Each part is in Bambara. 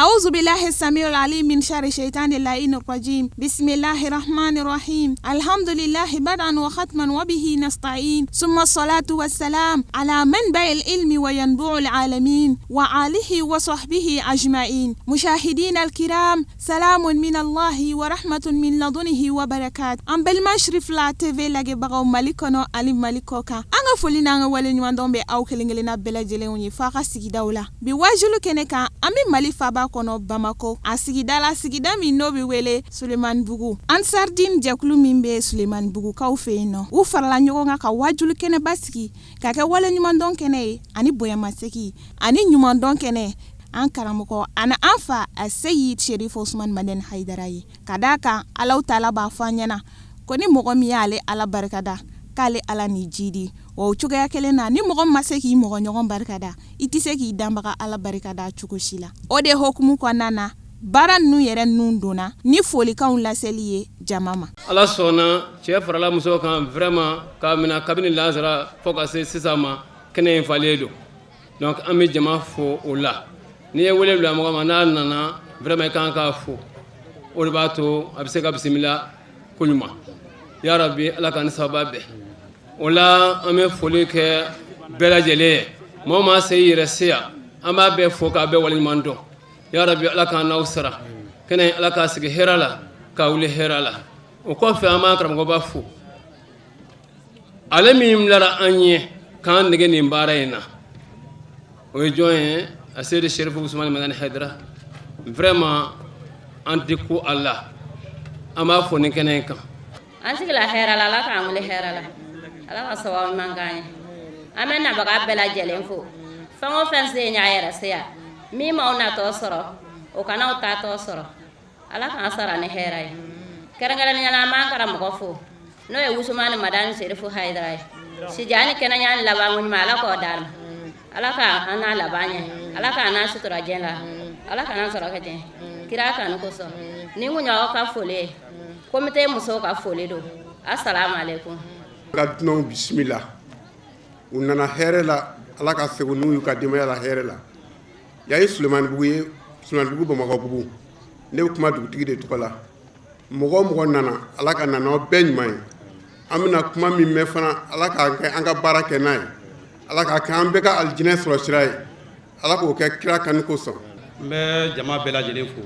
أعوذ بالله السميع العليم من شر الشيطان اللعين الرجيم بسم الله الرحمن الرحيم الحمد لله بدءا وختما وبه نستعين ثم الصلاة والسلام على منبع العلم وينبوع العالمين وآله وصحبه أجمعين مشاهدين الكرام سلام من الله ورحمة من لدنه وبركات An balima Cherifla TV lajɛbagaw Mali kɔnɔ ani Mali kɔ kan, an ka foli n'an ka waleɲumandɔn bɛ aw kelen-kelenna bɛɛ lajɛlen ye f'a ka sigidaw la. Bi wajulu kɛnɛ kan, an bɛ Mali faba kɔnɔ Bamakɔ, a sigida la, sigida min n'o bɛ wele Sulemanibugu. Ansardine jɛkulu min bɛ Sulemanibugukaw fɛ yen nɔ, u farala ɲɔgɔn kan ka wajulu kɛnɛba sigi ka kɛ waleɲumandɔn kɛnɛ ye ani bonyamasegin ani ɲumandɔn kɛnɛ an karamɔgɔ ani an fa Seyid Sherif Osman Madani Hayidara ye. Ka d'a kan Alahu taala b'a fɔ an ɲɛna ko ni mɔgɔ min y'ale Ala barikada, k'ale Ala n'i jidi. Wa o cogoya kelen na, ni mɔgɔ ma se k'i mɔgɔ ɲɔgɔn barikada, i tɛ se k'i danbaga Ala barikada cogo si la. O de hukumu kɔnɔna na, baara ninnu yɛrɛ nun donna ni folikanw laseli ye jama ma. Ala sɔnna, cɛ farala muso kan vraiment k'a minɛ kabini lansara fo ka se sisan ma, kɛnɛ in falen don. Donc an bɛ jama fo o la. N'i ye wele bila mɔgɔ ma, n'a nana, vraiment i kan k'a fo. O de b'a to a bɛ se ka bisimila koɲuman. Ya rabi, Ala ka ni sababa bɛn o la. An bɛ foli kɛ bɛɛ lajɛlen ye. Mɔgɔ maa se i yɛrɛ se yan, an b'a bɛɛ fo k'a bɛɛ waleɲuman dɔn. Ya rabi, Ala k'an n'aw sara kɛnɛ, Ala k'a sigi hɛrɛ la, k'a wuli hɛrɛ la. O kɔfɛ, an b'an karamɔgɔba fo, ale min bilara an ɲɛ k'an nege nin baara in na. O ye jɔn ye? A Seyidi Serifu Usumani Madani Hayidara. Vraiment an tɛ ko a la, an b'a fɔ nin kɛnɛ in kan. An sigila hɛrɛ la, Ala k'an wuli hɛrɛ la, Ala ka sababu ɲuman k'an ye. An bɛ nabaga bɛɛ lajɛlen fo. Fɛn o fɛn se ɲ'a yɛrɛ se yan, min m'aw natɔ sɔrɔ, o kana aw taatɔ sɔrɔ. Ala k'an sara ni hɛrɛ ye. Kɛrɛnkɛrɛnnenya la, an b'an karamɔgɔ fo, n'o ye Wusumani Madani Serifu Hayidara ye. Sijan ni kɛnɛya ni labanko ɲuman, Ala k'o d'an ma. Ala ka an n'a laban ɲɛ, Ala k'an n'a sutura diɲɛ la, Ala kana sɔrɔ kɛ diɲɛ kira kanu kosɔn. Ni kun y'aw ka foli ye, komite musow ka foli don. Asalamu aleykum. Ka dunanw bisimila, u nana hɛrɛ la, Ala ka segin n'u y'u ka denbaya la hɛrɛ la. Yan ye Sulemanibugu ye, Sulemanibugu Bamakɔbugu. Ne bɛ kuma dugutigi de tɔgɔ la. Mɔgɔ o mɔgɔ nana, Ala ka na n'aw bɛɛ ɲuman ye. An bɛna kuma min mɛn fana, Ala k'a kɛ an ka baara kɛ n'a ye, Ala k'a kɛ an bɛɛ ka alijinɛ sɔrɔ sira ye, Ala k'o kɛ kira kanu kosɔn. N bɛ jama bɛɛ lajɛlen fo.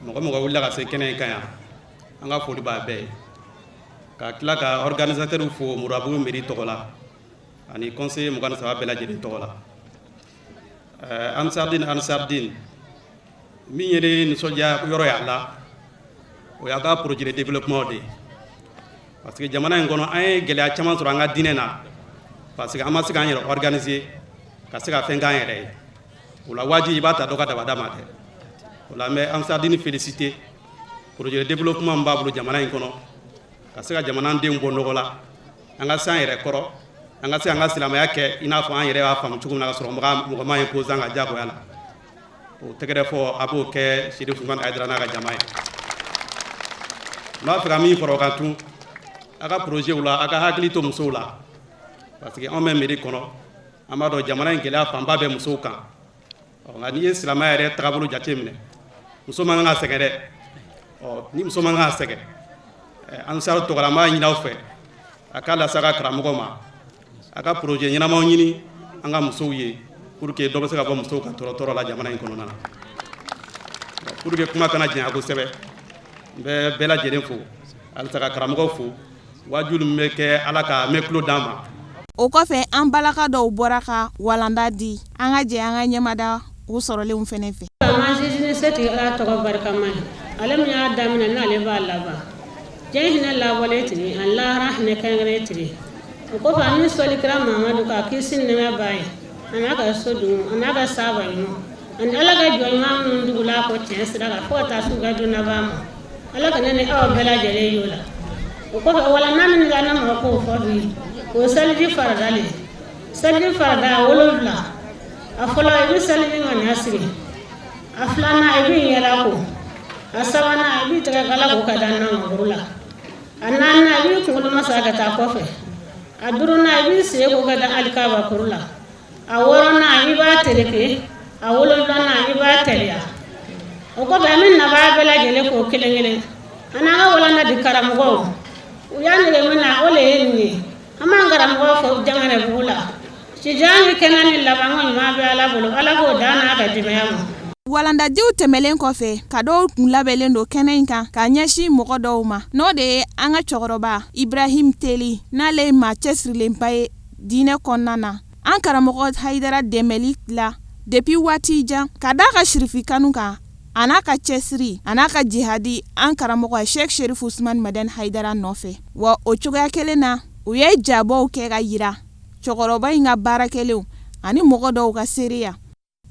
Mɔgɔ mɔgɔ wulila ka se kɛnɛ in kan yan, an ka foli b'a bɛɛ ye, ka tila ka organisateur fo Murabugu mairie tɔgɔ la ani conseiller 23 bɛɛ lajɛlen tɔgɔ la. Ansardine, Ansardine min ye ne nisɔndiya yɔrɔ ye a la, o y'a ka projet de développement de ye, parce que jamana in kɔnɔ, an ye gɛlɛya caman sɔrɔ an ka diinɛ na, parce que an ma se k'an yɛrɛ organiser ka se ka fɛn k'an yɛrɛ ye. O la, wajibi i b'a ta dɔ ka dabada ma dɛ. O la, n bɛ Ansardine féliciter, projet de développement min b'a bolo jamana in kɔnɔ, ka se ka jamanadenw bɔ nɔgɔ la, an ka se an yɛrɛ kɔrɔ, an ka se an ka silamɛya kɛ i n'a fɔ an yɛrɛ b'a faamu cogo min na, ka sɔrɔ mɔgɔ ma imposer an ka diyagoya la. O tɛgɛrɛ fɔ a b'o kɛ Sherif Usumani Hayidara n'a ka jama ye. N b'a fɛ ka min fara o kan tun, a ka projet la, a ka hakili to musow la, parce que anw bɛ mairie kɔnɔ, an b'a dɔn jamana in gɛlɛya fanba bɛ musow kan. Ɔ, nka n'i ye silamɛya yɛrɛ tagabolo jate minɛ, muso man kan ka sɛgɛn dɛ. Ɔ, ni muso man kan ka sɛgɛn, Ansar tɔgɔ la, an b'a ɲini aw fɛ, a k'a lase a ka karamɔgɔ ma, a ka projet ɲɛnamaw ɲini an ka musow ye, pour que dɔ bɛ se ka bɔ musow ka tɔɔrɔ tɔɔrɔ la jamana in kɔnɔna na. Pour que kuma kana janya kosɛbɛ, n bɛ bɛɛ lajɛlen fo halisa, ka karamɔgɔw fo. Waajuli min bɛ kɛ, Ala ka mɛn tulo d'an ma. O kɔfɛ, an balaka dɔw bɔra ka walanda di. An ka jɛ an ka ɲɛmada o sɔrɔlenw fɛnɛ fɛ. An sinsin setigi Ala tɔgɔ barikama ye, ale min y'a daminɛ n'ale b'a laban, diɲɛ hinɛ labɔlen tigi ani lahara hinɛ kɛrɛnkɛrɛn tigi. O kɔfɛ, an bɛ sɔli kira Mamadu k'a kisi ni nɛɛmɛ b'a ye, a n'a ka so dun, a n'a ka sahaba ɲuman ani Ala ka jɔn ɲuman minnu dugula a kɔ tiɲɛ sira kan fo ka taa s'u ka don laban ma. Ala ka ne ni aw bɛɛ lajɛlen y'o la. O kɔfɛ, walanda min la ne ma k'o fɔ bi, o ye seliji farida le ye. Seliji farida 7. A fɔlɔ, i bɛ seliji ŋaniya sigi. A filanan, i b'i ɲɛda ko. A sabanan, i b'i tɛgɛ kala ko ka da nɔnkɔnkuru la. A naaninan, i b'i kunkolo masa ka taa kɔfɛ. A duurunan, i b'i sen ko ka da alikaba kuru la. A wɔɔrɔnan, i b'a tereke. A wolonfilanan, i b'a teliya. O kɔfɛ, an bɛ nabaa bɛɛ lajɛlen fo kelen kelen, an n'an ka walanda di karamɔgɔw. U y'a nege min na, o le ye nin ye. An b'an karamɔgɔ fo Janganɛbugu la. Sijan ni kɛnɛ ni labanko ɲuman bɛ Ala bolo. Ala k'o dan n'a ka denbaya ma. Walandadiw tɛmɛlen kɔfɛ, ka dɔw kun labɛnlen don kɛnɛ in kan ka ɲɛsin mɔgɔ dɔw ma, n'o de ye an ka cɛkɔrɔba Ibrahim Teli, n'ale ye maa cɛsirilenba ye diinɛ kɔnɔna na, an karamɔgɔ Hayidara dɛmɛli la depuis waati jan, ka d'a ka sirifi kanu kan, a n'a ka cɛsiri, a n'a ka jihadi an karamɔgɔ Sheikh Sherif Usman Madani Hayidara nɔfɛ. Wa o cogoya kelen na, u ye jabɔw kɛ ka yira cɛkɔrɔba in ka baara kɛlenw ani mɔgɔ dɔw ka seereya.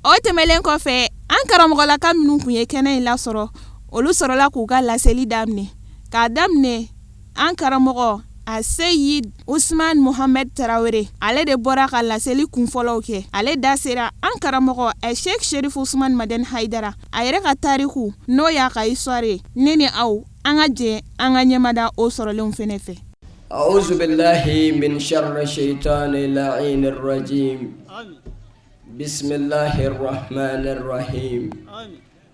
O tɛmɛlen kɔfɛ, an karamɔgɔlaka minnu tun ye kɛnɛ in lasɔrɔ, olu sɔrɔla k'u ka laseli daminɛ, k'a daminɛ an karamɔgɔ a Seyid Usman Muhamɛd Tarawele. Ale de bɔra ka laseli kunfɔlɔw kɛ. Ale da sera an karamɔgɔ Sheikh Sherif Usman Madani Hayidara a yɛrɛ ka tariku, n'o y'a ka histoire ye. Ne ni aw, an ka jɛ an ka ɲɛmada o sɔrɔlenw fɛnɛ fɛ. أعوذ بالله من شر الشيطان اللعين الرجيم. بسم الله الرحمن الرحيم.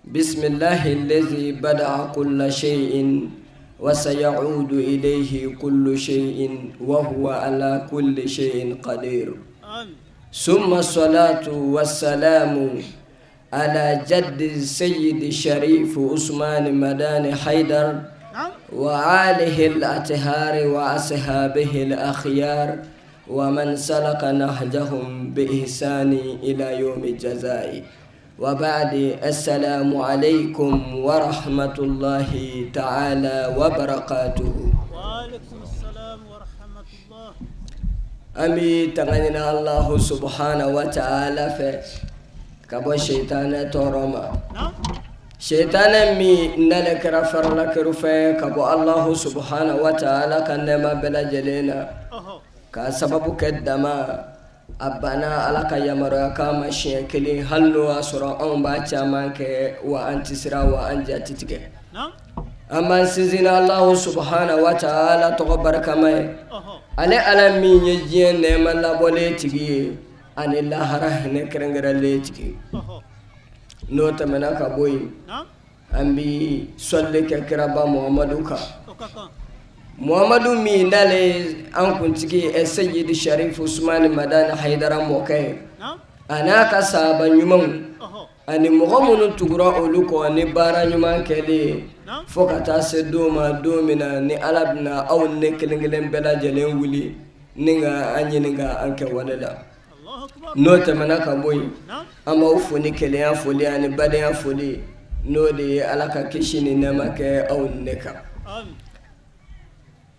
بسم الله الذي بدأ كل شيء وسيعود إليه كل شيء وهو على كل شيء قدير. ثم الصلاة والسلام على جد السيد الشريف عثمان مدان حيدر وآله الأطهار وأصحابه الأخيار ومن سلك نهجهم بإحسان إلى يوم الجزاء، وبعد، السلام عليكم ورحمة الله تعالى وبركاته. وعليكم السلام ورحمة الله. An bɛ tanga ɲini الله سبحانه وتعالى fɛ ka bɔ seitanɛ tɔɔrɔ ma, seitanɛ min n'ale kɛra farala kerufɛ ka bɔ الله سبحانه وتعالى ka nɛɛma bɛɛ lajɛlen na, k'a sababu kɛ dama a banna Ala ka yamaruya k'a ma siɲɛ kelen, hali n'o y'a sɔrɔ anw b'a caman kɛ wa an tɛ siran wa an ja tɛ tigɛ. An b'an sinsin الله سبحانه وتعالى tɔgɔ barikama ye, ale Ala min ye diɲɛ nɛɛma labɔlen tigi ye ani lahara hinɛ kɛrɛnkɛrɛnlen tigi. N'o tɛmɛna ka bɔ yen, an bɛ sɔli kɛ kiraba Muhamadu kan, Muhamadu min n'ale ye an kuntigi ye, Seyidi Sharif Usumani Madani Hayidara mɔkɛ ye, a n'a ka sahaba ɲumanw ani mɔgɔ minnu tugura olu kɔ ni baara ɲuman kɛlen ye, fo ka taa se don ma, don min na ni Ala bɛna aw ne kelen kelen bɛɛ lajɛlen wuli ni ka an ɲininka an kɛwale la. N'o tɛmɛna ka bɔ yen, an b'aw fo ni kelenya foli ani badenya foli, n'o de ye Ala ka kisi ni nɛɛma kɛ aw ni ne kan.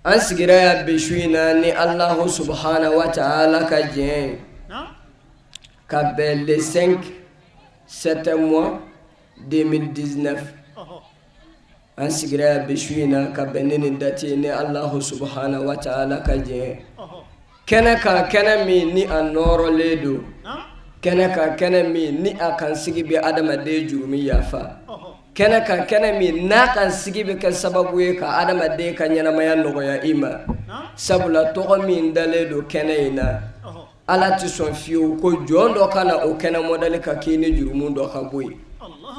An sigira yan bi su in na ni الله سبحانه وتعالى ka diɲɛ ye, ka bɛn le 5 7 mois 2019. An sigira yan bi su in na ka bɛn ni nin date ye ni الله سبحانه وتعالى ka diɲɛ, kɛnɛ kan, kɛnɛ min ni a nɔrɔlen don, kɛnɛ kan, kɛnɛ min ni a kan sigi bɛ adamaden jurumi yafa, kɛnɛ kan, kɛnɛ min n'a kan sigi bɛ kɛ sababu ye ka adamaden ka ɲɛnamaya nɔgɔya i ma. Sabula tɔgɔ min dalen don kɛnɛ in na, Ala tɛ sɔn fiyewu ko jɔn dɔ ka na o kɛnɛ mɔdɛli ka k'i ni jurumu dɔ ka bɔ yen.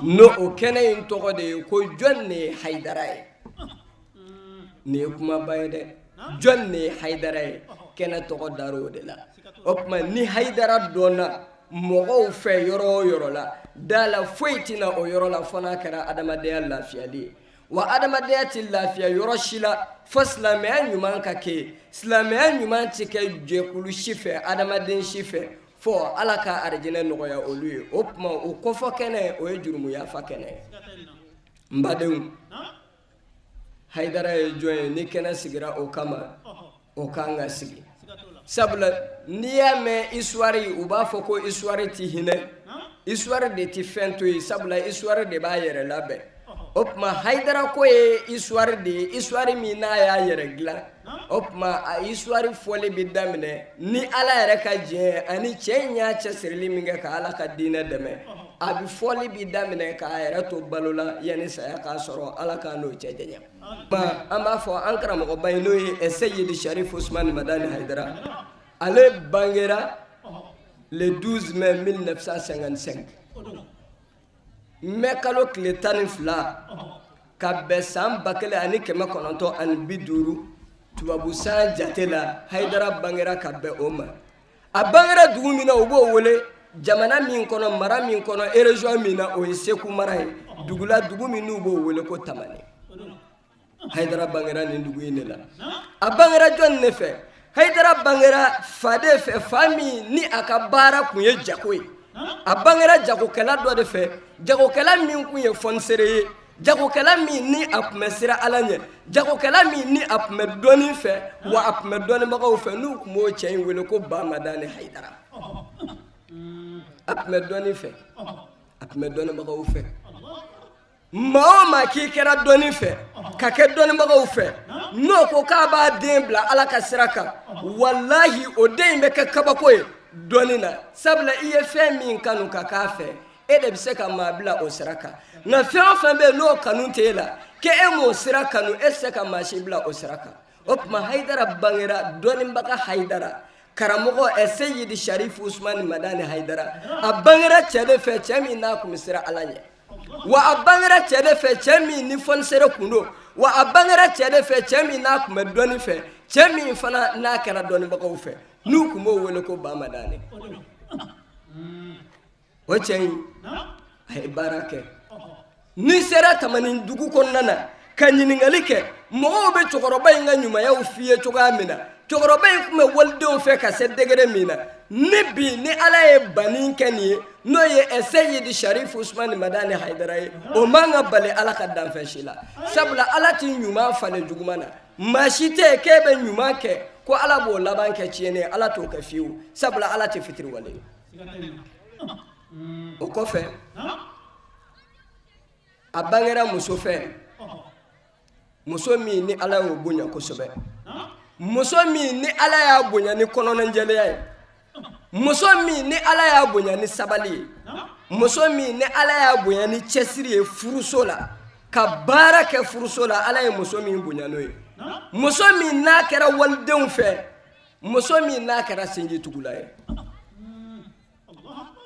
N'o o kɛnɛ in tɔgɔ de ye ko jɔn de ye Hayidara ye. Nin ye kumaba ye dɛ. Jɔn de ye Hayidara ye? Kɛnɛ tɔgɔ dar'o de la. O tuma, ni Hayidara dɔnna mɔgɔw fɛ yɔrɔ o yɔrɔ la, da la foyi tɛna o yɔrɔ la fo n'a kɛra adamadenya lafiyali ye. Wa adamadenya tɛ lafiya yɔrɔ si la fo silamɛya ɲuman ka kɛ. Silamɛya ɲuman tɛ kɛ jɛkulu si fɛ, adamaden si fɛ, fo Ala ka arijinɛ nɔgɔya olu ye. O tuma, o kɔfɔ kɛnɛ, o ye jurumu yafa kɛnɛ ye. N badenw, Hayidara ye jɔn ye? Ni kɛnɛ sigira o kama, o kan ka sigi, sabula n'i y'a mɛn histoire, u b'a fɔ ko histoire tɛ hinɛ, histoire de tɛ fɛn to yen, sabula histoire de b'a yɛrɛ labɛn. O tuma, Hayidara ko ye histoire de ye, histoire min n'a y'a yɛrɛ dilan. O tuma, a histoire fɔli bɛ daminɛ ni Ala yɛrɛ ka diɲɛ ani cɛ in y'a cɛsirili min kɛ ka Ala ka diinɛ dɛmɛ. A bɛ fɔli bɛ daminɛ k'a yɛrɛ to balo la yanni saya k'a sɔrɔ. Ala k'a n'o cɛ janya. An b'a fɔ an karamɔgɔba in, n'o ye Seyidi Sharif Usumani Madani Hayidara, ale bangera le 12 mai 1955. Mɛ kalo tile 12 ka bɛn san 1950 tubabu san jate la, Hayidara bangera ka bɛn o ma. A bangera dugu min na, u b'o wele jamana min kɔnɔ, mara min kɔnɔ, région min na, o ye Segu mara ye, dugu la, dugu min n'u b'o wele ko Tamani. Hayidara bangera nin dugu in de la. A bangera jɔn de fɛ? Hayidara bangera fa de fɛ, fa min ni a ka baara kun ye jago ye. A bangera jagokɛla dɔ de fɛ, jagokɛla min kun ye fɔnisere ye, jagokɛla min ni a tun bɛ siran Ala ɲɛ, jagokɛla min ni a tun bɛ dɔnni fɛ, wa a tun bɛ dɔnnibagaw fɛ, n'u tun b'o cɛ in wele ko Bamadani Hayidara. A tun bɛ dɔnni fɛ, a tun bɛ dɔnnibagaw fɛ. Maa o maa k'i kɛra dɔnni fɛ ka kɛ dɔnnibagaw fɛ, n'o ko k'a b'a den bila Ala ka sira kan, walahi o den in bɛ kɛ kabako ye dɔnni na, sabula i ye fɛn min kanu ka k'a fɛ, e de bɛ se ka maa bila o sira kan. Nka fɛn o fɛn bɛ yen n'o kanu tɛ e la, k'e m'o sira kanu, e tɛ se ka maa si bila o sira kan. O tuma Hayidara bangera dɔnnibaga Hayidara, karamɔgɔ ɛ Seyidi Sarifu Usumani Madani Hayidara. A bangera cɛ de fɛ, cɛ min n'a tun bɛ siran Ala ɲɛ, wa a bangera cɛ de fɛ, cɛ min ni fɔnisere kun don, wa a bangera cɛ de fɛ, cɛ min n'a tun bɛ dɔnni fɛ, cɛ min fana n'a kɛra dɔnnibagaw fɛ, n'u tun b'o wele ko Bamadani. O cɛ in a ye baara kɛ. N'i sera Tamani dugu kɔnɔna na ka ɲininkali kɛ, mɔgɔw bɛ cɛkɔrɔba in ka ɲumanyaw f'i ye cogoya min na, cɛkɔrɔba in tun bɛ walidenw fɛ ka se degré min na, ni bi ni Ala ye banni kɛ nin ye, n'o ye Seyidi Sarifu Usumani Madani Hayidara ye, o man ka bali Ala ka danfɛn si la, sabula Ala tɛ ɲuman falen juguman na. Maa si tɛ yen k'e bɛ ɲuman kɛ ko Ala b'o laban kɛ tiɲɛni ye, Ala t'o kɛ fiyewu, sabula Ala tɛ fitiriwale ye. O kɔfɛ, a bangera muso fɛ, muso min ni Ala y'o bonya kosɛbɛ, muso min ni Ala y'a bonya ni kɔnɔnajɛlenya ye, muso min ni Ala y'a bonya ni sabali ye, muso min ni Ala y'a bonya ni cɛsiri ye furuso la, ka baara kɛ furuso la, Ala ye muso min bonya n'o ye, muso min n'a kɛra walidenw fɛ, muso min n'a kɛra sinjitugula ye.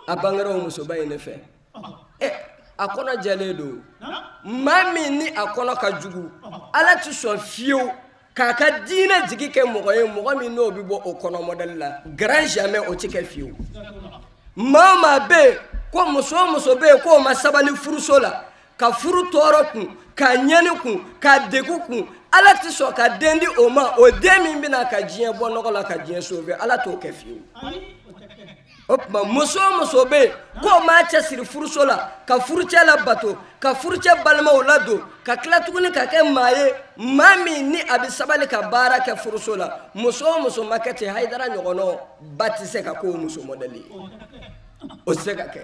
A bangera o musoba in de fɛ. Ɛ, a kɔnɔ jɛlen don. Maa min ni a kɔnɔ ka jugu, Ala tɛ sɔn fiyewu k'a ka diinɛ jigi kɛ mɔgɔ ye, mɔgɔ min n'o bɛ bɔ o kɔnɔ mɔdɛli la, grand jamais, o tɛ kɛ fiyewu. Maa o maa bɛ yen ko muso o muso bɛ yen k'o ma sabali furuso la, ka furu tɔɔrɔ kun, k'a ɲɛni kun, k'a degun kun, Ala tɛ sɔn ka den di o ma, o den min bɛna ka diɲɛ bɔ nɔgɔ la, ka diɲɛ sauver, Ala t'o kɛ fiyewu. O tuma muso o muso bɛ yen k'o m'a cɛsiri furuso la, ka furucɛ labato, ka furucɛ balimaw ladon, ka tila tuguni ka kɛ maa ye, maa min ni a bɛ sabali ka baara kɛ furuso la, muso o muso ma kɛ ten, Hayidara ɲɔgɔnna ba tɛ se ka k'o muso mɔdɛli ye, o tɛ se ka kɛ.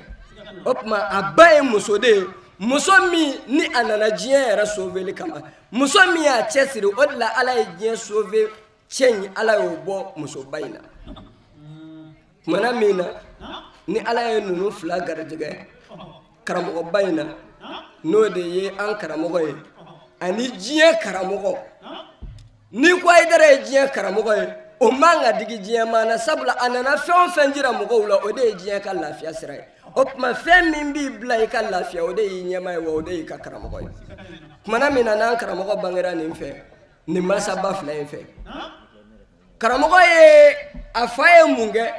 O tuma a ba ye muso de ye, muso min ni a nana diɲɛ yɛrɛ sauveli kama, muso min y'a cɛsiri. O de la Ala ye diɲɛ sauver cɛ in, Ala y'o bɔ musoba in na. Tumana min na ni Ala ye ninnu fila garijɛgɛ karamɔgɔba in na, n'o de ye an karamɔgɔ ye ani diɲɛ karamɔgɔ, n'i ko Hayidara ye diɲɛ karamɔgɔ ye, o man ka digi diɲɛ maa na, sabula a nana fɛn o fɛn jira mɔgɔw la, o de ye diɲɛ ka lafiya sira ye. O tuma fɛn min b'i bila i ka lafiya, o de y'i ɲɛmaa ye, wa o de y'i ka karamɔgɔ ye. Tumana min na n'an karamɔgɔ bangera nin fɛ, nin masaba fila in fɛ, karamɔgɔ ye a fa ye mun kɛ?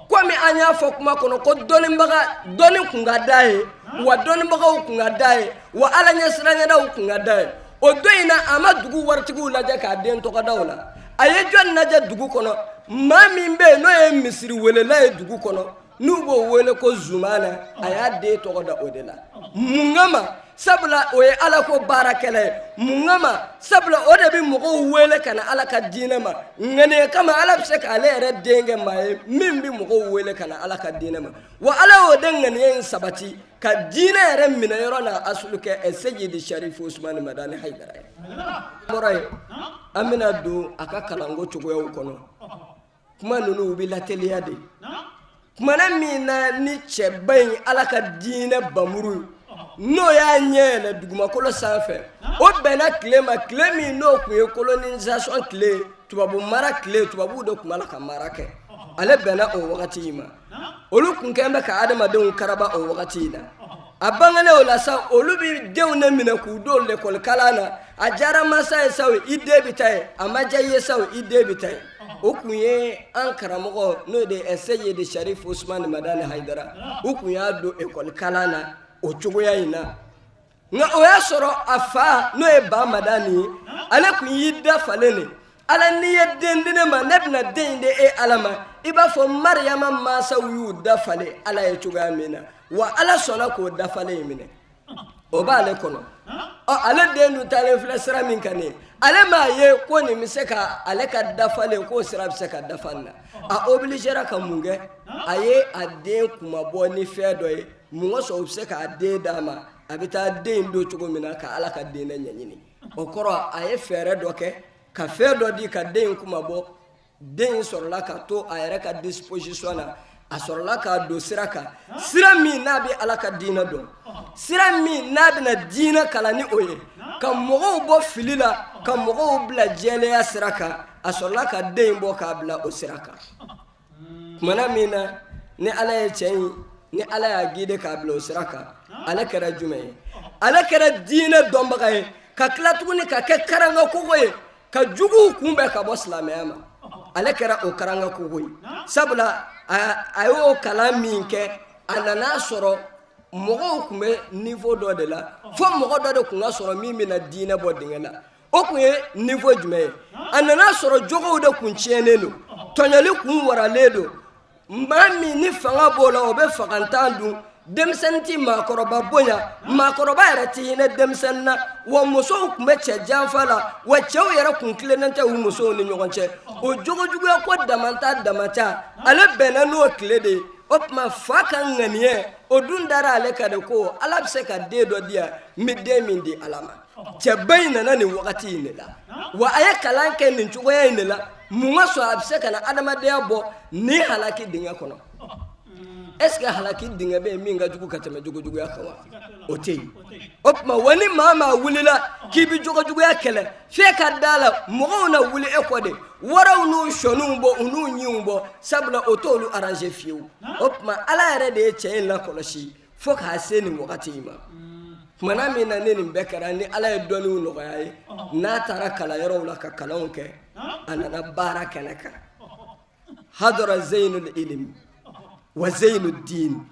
Komi an y'a fɔ kuma kɔnɔ ko dɔnnibaga, dɔnni kun ka d'a ye, wa dɔnnibagaw kun ka d'a ye, wa Ala ɲɛsiranɲɛdaw kun ka d'a ye. O don in na, a ma dugu waritigiw lajɛ k'a den tɔgɔ da o la. A ye jɔn lajɛ dugu kɔnɔ? Maa min bɛ yen n'o ye misiri welela ye dugu kɔnɔ, n'u b'o wele ko Zumana, a y'a den tɔgɔ da o de la. Mun kama? Sabula o ye Ala ko baarakɛla ye. Mun kama? Sabula o de bɛ mɔgɔw wele ka na Ala ka diinɛ ma. Ŋaniya kama, Ala bɛ se k'ale yɛrɛ den kɛ maa ye min bɛ mɔgɔw wele ka na Ala ka diinɛ ma, wa Ala y'o de ŋaniya in sabati ka diinɛ yɛrɛ minɛ yɔrɔ n'a asulu kɛ Seyidi Sarifu Usumani Madani Hayidara ye. Bɔra yen, an bɛna don a ka kalanko cogoyaw kɔnɔ. Kuma ninnu u bɛ lateliya de. Tumana min na ni cɛba in, Ala ka diinɛ bamuru, n'o y'a ɲɛ yɛlɛ dugumakolo sanfɛ, o bɛnna tile ma, tile min n'o tun ye colonisation tile, tubabu mara tile, tubabuw de tun b'a la ka mara kɛ. Ale bɛnna o wagati in ma. Olu kun kɛn bɛ ka adamadenw karaba o wagati in na. A bangelen o la sa, olu bɛ denw ne minɛ k'u don lekɔli kalan na. A diyara masa ye sa, i den bɛ taa yen. A ma diya i ye sa, i den bɛ taa yen. O kun ye an karamɔgɔ, n'o de ye Seyidi Sharif Usman Madani Hayidara, u kun y'a don ekɔli kalan na o cogoya in na. Nka o y'a sɔrɔ a fa, n'o ye Ba Madani ye, ale kun y'i dafalen de Ala, n'i ye den di ne ma, ne bɛna den in di e Ala ma, i b'a fɔ Mariyama mansaw y'u dafalen Ala ye cogoya min na. Wa Ala sɔnna k'o dafalen in minɛ, o b'ale kɔnɔ. Ɔ, ale den dun taalen filɛ sira min kan nin ye, ale m'a ye ko nin bɛ se ka ale ka dafalen, k'o sira bɛ se ka dafa nin na. A obligera ka mun kɛ? A ye a den kunmabɔ ni fɛn dɔ ye. Mun kosɔn? U bɛ se k'a den d'a ma, a bɛ taa den in don cogo min na ka Ala ka diinɛ ɲɛɲini. O kɔrɔ, a ye fɛɛrɛ dɔ kɛ ka fɛn dɔ di ka den in kunmabɔ. Den in sɔrɔla ka to a yɛrɛ ka disposition na. A sɔrɔla k'a don sira kan, sira min n'a bɛ Ala ka diinɛ dɔn, sira min n'a bɛna diinɛ kalan ni o ye, ka mɔgɔw bɔ fili la, ka mɔgɔw bila jɛlenya sira kan. A sɔrɔla ka den in bɔ k'a bila o sira kan. Tumana min na ni Ala ye cɛ in, ni Ala y'a guider k'a bila o sira kan, ale kɛra jumɛn ye? Ale kɛra diinɛ dɔnbaga ye, ka tila tuguni ka kɛ karanga kogo ye, ka juguw kunbɛn ka bɔ silamɛya ma. Ale kɛra o karanga kogo ye, sabula a y'o kalan min kɛ, a nana sɔrɔ mɔgɔw tun bɛ niveau dɔ de la, fo mɔgɔ dɔ de tun ka sɔrɔ min bɛna diinɛ bɔ dingɛ la. O tun ye niveau jumɛn ye? A nana sɔrɔ jogow de kun tiɲɛnen don, tɔɲɔli kun waralen don. Maa min ni fanga b'o la, o bɛ fagantan dun. Denmisɛnnin tɛ maakɔrɔba bonya, maakɔrɔba yɛrɛ tɛ hinɛ denmisɛnnin na. Wa musow tun bɛ cɛ janfa la, wa cɛw yɛrɛ kun tilennen tɛ u musow ni ɲɔgɔn cɛ. O jogojuguya ko damata damata, ale bɛnna n'o tile de ye. O tuma fa ka ŋaniya o dun dara ale kan de ko Ala bɛ se ka den dɔ di yan, n bɛ den min di Ala ma. Cɛba in nana nin wagati in de la, wa a ye kalan kɛ nin cogoya in de la. Mun kosɔn? A bɛ se ka na adamadenya bɔ nin halaki dingɛ kɔnɔ. Est ce que halaki dingɛ bɛ yen min ka jugu ka tɛmɛ jogojuguya kan wa? O tɛ yen. O tuma wa ni maa maa wulila k'i bɛ jogojuguya kɛlɛ, f'e ka da la mɔgɔw na wuli e kɔ de, waraw n'u sɔniw bɔ, u n'u ɲinw bɔ, sabula o t'olu arranger fiyewu. O tuma Ala yɛrɛ de ye cɛ in lakɔlɔsi fo k'a se nin wagati in ma. Tumana min na ni nin bɛɛ kɛra, ni Ala ye dɔnniw nɔgɔya ye, n'a taara kalanyɔrɔw la ka kalanw kɛ, a nana baara kɛnɛ kan. Hadara zeyinul ilim wa zeyinu diin,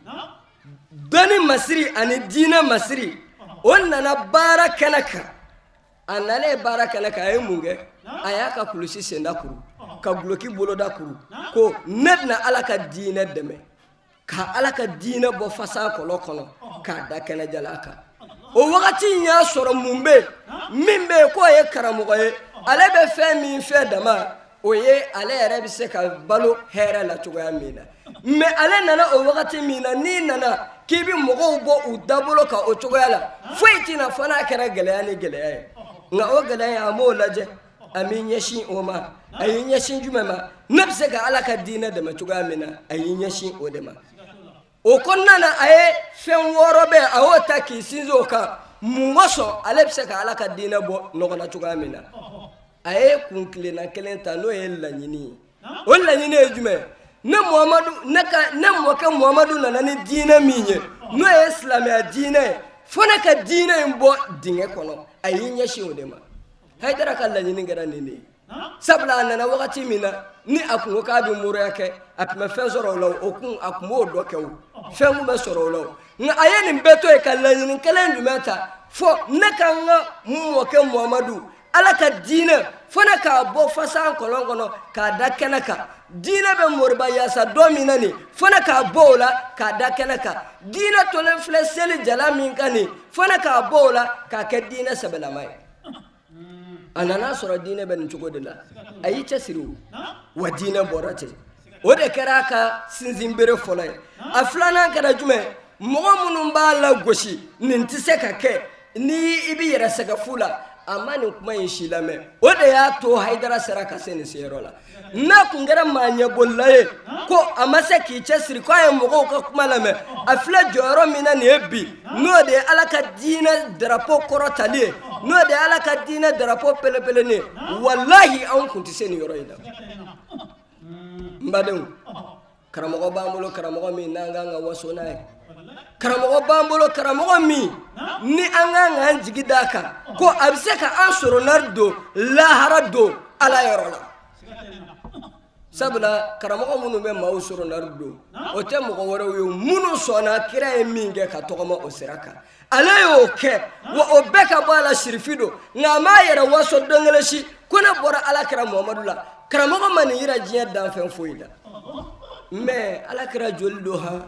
dɔnni masiri ani diinɛ masiri, o nana baara kɛnɛ kan. A nalen baara kɛnɛ kan, a ye mun kɛ? A y'a ka kulusi senda kuru, ka duloki boloda kuru, ko ne bɛna Ala ka diinɛ dɛmɛ, ka Ala ka diinɛ bɔ fasan kɔlɔn kɔnɔ k'a da kɛnɛjalan kan. O wagati in y'a sɔrɔ mun bɛ yen? Min bɛ yen k'o ye karamɔgɔ ye, ale bɛ fɛn min fɛ dama, o ye ale yɛrɛ bɛ se ka balo hɛrɛ la cogoya min na. Mais ale nana o wagati min na, n'i nana k'i bɛ mɔgɔw bɔ u dabolo kan o cogoya la, foyi tɛna fɔ n'a kɛra gɛlɛya ni gɛlɛya ye. Nka o gɛlɛya, a m'o lajɛ, a m'i ɲɛsin o ma. A y'i ɲɛsin jumɛn ma? Ne bɛ se ka Ala ka diinɛ dɛmɛ cogoya min na, a y'i ɲɛsin o de ma. O kɔnɔna na, a ye fɛn wɔɔrɔ bɛ, a y'o ta k'i sinsin o kan. Mun kosɔn? Ale bɛ se ka Ala ka diinɛ bɔ nɔgɔ la cogoya min na. A ye kun tilenna kelen ta, n'o ye laɲini ye. O laɲini ye jumɛn? Ne Muhamadu, ne ka ne mɔkɛ Muhamadu nana ni diinɛ min ye, n'o ye silamɛya diinɛ ye, fo ne ka diinɛ in bɔ dingɛ kɔnɔ. A y'i ɲɛsin o de ma. Hayidara ka laɲini kɛra nin de ye, sabula a nana wagati min na, ni a kun ko k'a bɛ moriya kɛ, a tun bɛ fɛn sɔrɔ o la. O kun, a tun b'o dɔ kɛ, o fɛn kun bɛ sɔrɔ o la. O nka a ye nin bɛɛ to yen ka laɲini kelen jumɛn ta? Fo ne ka n ka mɔkɛ Muhamadu, Ala ka diinɛ, fo ne k'a bɔ fasan kɔlɔn kɔnɔ k'a da kɛnɛ kan. Diinɛ bɛ moriba yaasa dɔ min na nin, fo ne k'a bɔ o la k'a da kɛnɛ kan. Diinɛ tolen filɛ seli jala min kan nin, fo ne k'a bɔ o la k'a kɛ diinɛ sɛbɛlama ye. A nana sɔrɔ diinɛ bɛ nin cogo de la. A y'i cɛsiri o wa diinɛ bɔra ten. O de kɛra a ka sinsinbere fɔlɔ ye. A filanan kɛra jumɛn? Mɔgɔ minnu b'a lagosi, nin tɛ se ka kɛ, ni i bɛ yɛrɛ sɛgɛn fu la, a ma nin kuma in si lamɛn. O de y'a to Hayidara sera ka se nin seyɔrɔ la. N'a kun kɛra maa ɲɛbolila ye, ko a ma se k'i cɛsiri, k'a ye mɔgɔw ka kuma lamɛn, a filɛ jɔyɔrɔ min na nin ye bi, n'o de ye Ala ka diinɛ darapo kɔrɔtali ye, n'o de ye Ala ka diinɛ darapo pelepeleni ye, walahi anw kun tɛ se nin yɔrɔ in na. N badenw, Karamɔgɔ b'an bolo, karamɔgɔ min n'an kan ka waso n'a ye. Karamɔgɔ b'an bolo, karamɔgɔ min ni an kan k'an jigi d'a kan ko a bɛ se ka an soronari don lahara don Ala yɔrɔ la. Sabula karamɔgɔ minnu bɛ maaw soronari don, o tɛ mɔgɔ wɛrɛw ye minnu sɔnna kira ye min kɛ ka tɔgɔma o sira kan. Ale y'o kɛ wa o bɛɛ ka bɔ a la sirifi don, nka a m'a yɛrɛ waso don kelen si ko ne bɔra ala kira Muhamadu la. Karamɔgɔ ma nin yira diɲɛ danfɛn foyi la, mais ala kira joli don han,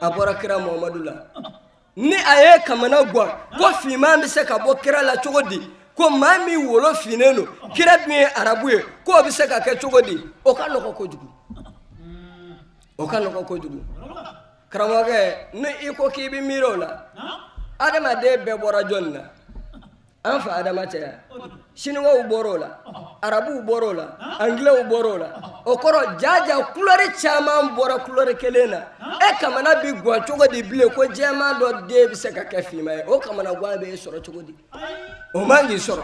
a bɔra kira Muhamadu la. Ni a ye kamana gan ko finman bɛ se ka bɔ kira la cogo di, ko maa min wolo finnen don, kira dun ye arabu ye, k'o bɛ se ka kɛ cogo di? O ka nɔgɔ kojugu, o ka nɔgɔ kojugu. Karamɔgɔkɛ, ni i ko k'i bɛ miiri o la, adamaden bɛɛ bɔra jɔni na? An fa Adama tɛ yan? Siniwaw bɔra o la, arabuw bɔra o la, angilɛw bɔra o la. O kɔrɔ jaja kulɔri caman bɔra kulɔri kelen na. E kamana bi gan cogo di bilen ko jɛman dɔ den bɛ se ka kɛ finman ye? O kamana gan bɛ e sɔrɔ cogo di? O man k'i sɔrɔ.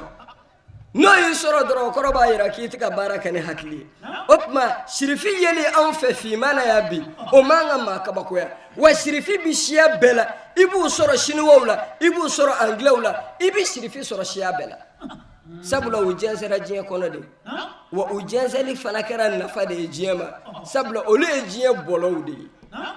N'o y'i sɔrɔ dɔrɔn, o kɔrɔ b'a jira k'i tɛ ka baara kɛ ni hakili ye. O tuma sirifi yeli anw fɛ finman na yan bi, o man ka maa kabakoya. Wa sirifi bɛ siya bɛɛ la, i b'u sɔrɔ siniwaw la, i b'u sɔrɔ angilɛw la, i bɛ sirifi sɔrɔ siya bɛɛ la, sabula u jɛnsɛra diɲɛ kɔnɔ de. Wa u jɛnsɛli fana kɛra nafa de ye diɲɛ ma, sabula olu ye diɲɛ bɔlɔw de ye.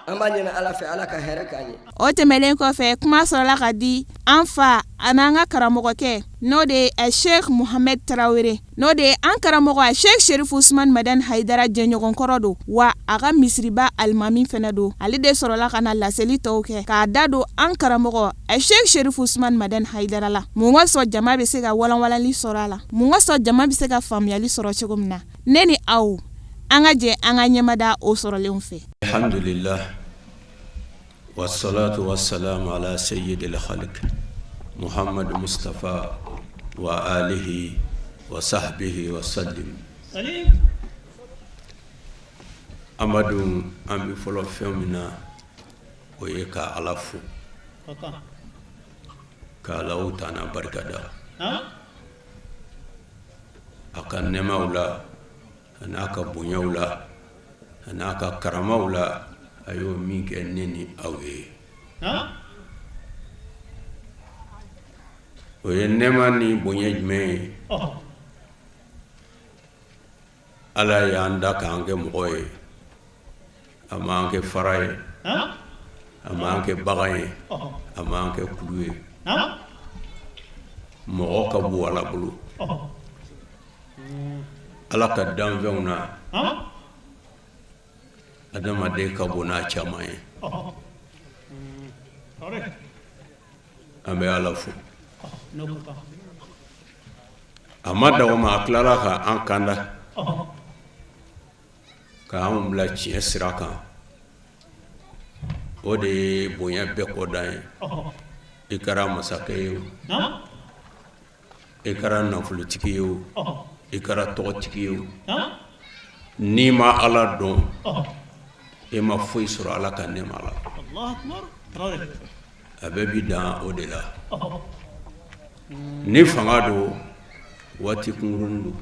An b'a ɲini Ala fɛ, Ala ka hɛrɛ k'an ye. O tɛmɛnen kɔfɛ, kuma sɔrɔla ka di an fa an'an ka karamɔgɔkɛ, n'o de ye Sheikh Muhamɛd Tarawele, n'o de ye an karamɔgɔ Sheikh Sherif Usman Madani Hayidara jɛɲɔgɔnkɔrɔ don, wa a ka misiriba alimami fana don. Ale de sɔrɔla ka na laseli tɔw kɛ k'a da don an karamɔgɔ Sheikh Sherif Usman Madani Hayidara la. Mun kosɔn jama bɛ se ka walanwalanli sɔrɔ a la? Mun kosɔn jama bɛ se ka faamuyali sɔrɔ cogo min na? Ne ni aw, an ka jɛ an ka ɲɛmada o sɔrɔlenw fɛ. Alhamdulillah wassalatu wassalamu ala sayyidil khalq Muhammad Mustafa wa alihi wa sahbihi wa sallim. Amadu, an bɛ fɔlɔ fɛn min na, o ye ka Ala fo, ka Alahu taala barikada a ka nɛɛmaw la, a n'a ka bonyaw la, a n'a ka karamaw la, a y'o min kɛ ne ni aw ye. O ye nɛɛma ni bonya jumɛn ye? Ala y'an da k'an kɛ mɔgɔ ye, a m'an kɛ fara ye, a m'an kɛ bagan ye, a m'an kɛ kulu ye. Mɔgɔ ka bon Ala bolo. Ala ka danfɛnw na, adamaden ka bon n'a caman ye. An bɛ Ala fo. A ma dan o ma, a tilala ka an kanda k'an bila tiɲɛ sira kan. O de ye bonya bɛɛ kɔdan ye. I kɛra masakɛ ye o, i kɛra nafolotigi ye o, i kɛra tɔgɔtigi ye o, n'i ma Ala dɔn, e ma foyi sɔrɔ Ala ka nɛɛma la. A bɛɛ bi dan o de la. Ni fanga don, waati kunkurunnin don.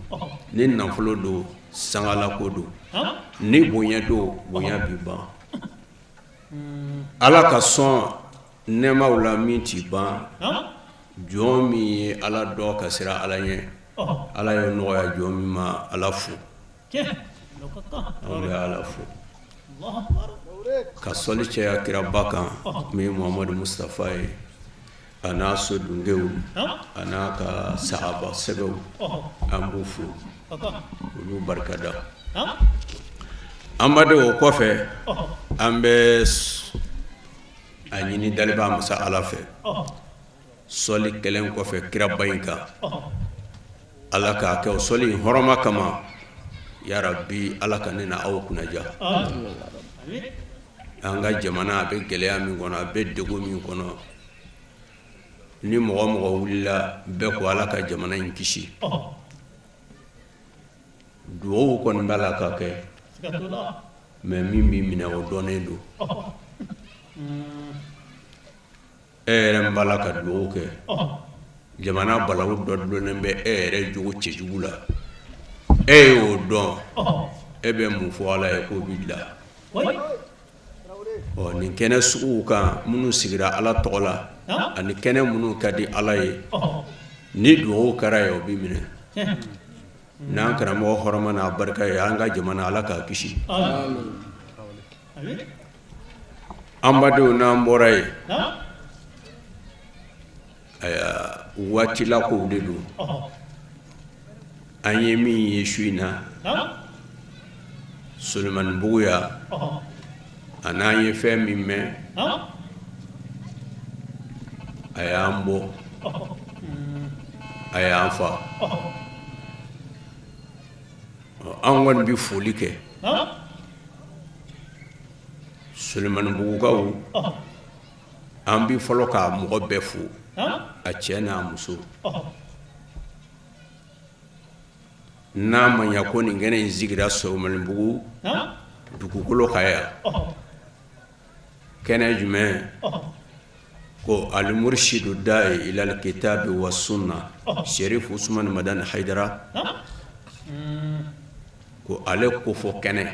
Ni nafolo don, sangalako don. Ni bonya don, bonya bi ban. Ala ka sɔn nɛɛmaw la min ti ban, jɔn min ye Ala dɔn ka siran Ala ɲɛ, Ala y'o nɔgɔya jɔn min ma, Ala fo. An bɛ Ala fo ka sɔli caya kiraba kan min ye Muhamadu Mustafa ye, a n'a so dunkew, a n'a ka sahaba sɛbɛw, an b'u fo, u b'u barikada. An baden, o kɔfɛ, an bɛ a ɲini dalibaa masa Ala fɛ, sɔli kɛlen kɔfɛ kiraba in kan, Ala k'a kɛ o sɔli in hɔrɔma kama, yarabi Ala ka ne na aw kunnaja. An ka jamana a bɛ gɛlɛya min kɔnɔ, a bɛ degun min kɔnɔ, ni mɔgɔ mɔgɔ wulila bɛɛ ko Ala ka jamana in kisi, dugawu kɔni b'a la ka kɛ, mais min b'i minɛ o dɔnnen don. E yɛrɛ min b'a la ka dugawu kɛ, jamana balawu dɔ dulonnen bɛ e yɛrɛ jogo cɛjugu la, e y'o dɔn, e bɛ mun fɔ Ala ye k'o b'i bila? Ɔ nin kɛnɛ suguw kan minnu sigira Ala tɔgɔ la ani kɛnɛ minnu ka di Ala ye ni dugawu kɛra yen o bɛ minɛ n'an karamɔgɔ hɔrɔma n'a barika ye an ka jamana Ala k'a kisi an badenw n'an bɔra yen ayiwa waati la kow de don an ye min ye su in na Solomanibugu yan ani an ye fɛn min mɛn a y'an bɔ a y'an fa an kɔni bɛ foli kɛ Solomanibugukaw an bɛ fɔlɔ ka mɔgɔ bɛɛ fo a cɛ n'a muso n'a ma ɲɛ ko nin kɛnɛ in sigira Solomanibugu dugukolo kan yan kɛnɛ jumɛn ko alimurisidu dayi ilal kitabi wa sunna Serif Usumani Madani Hayidara ko ale kofɔ kɛnɛ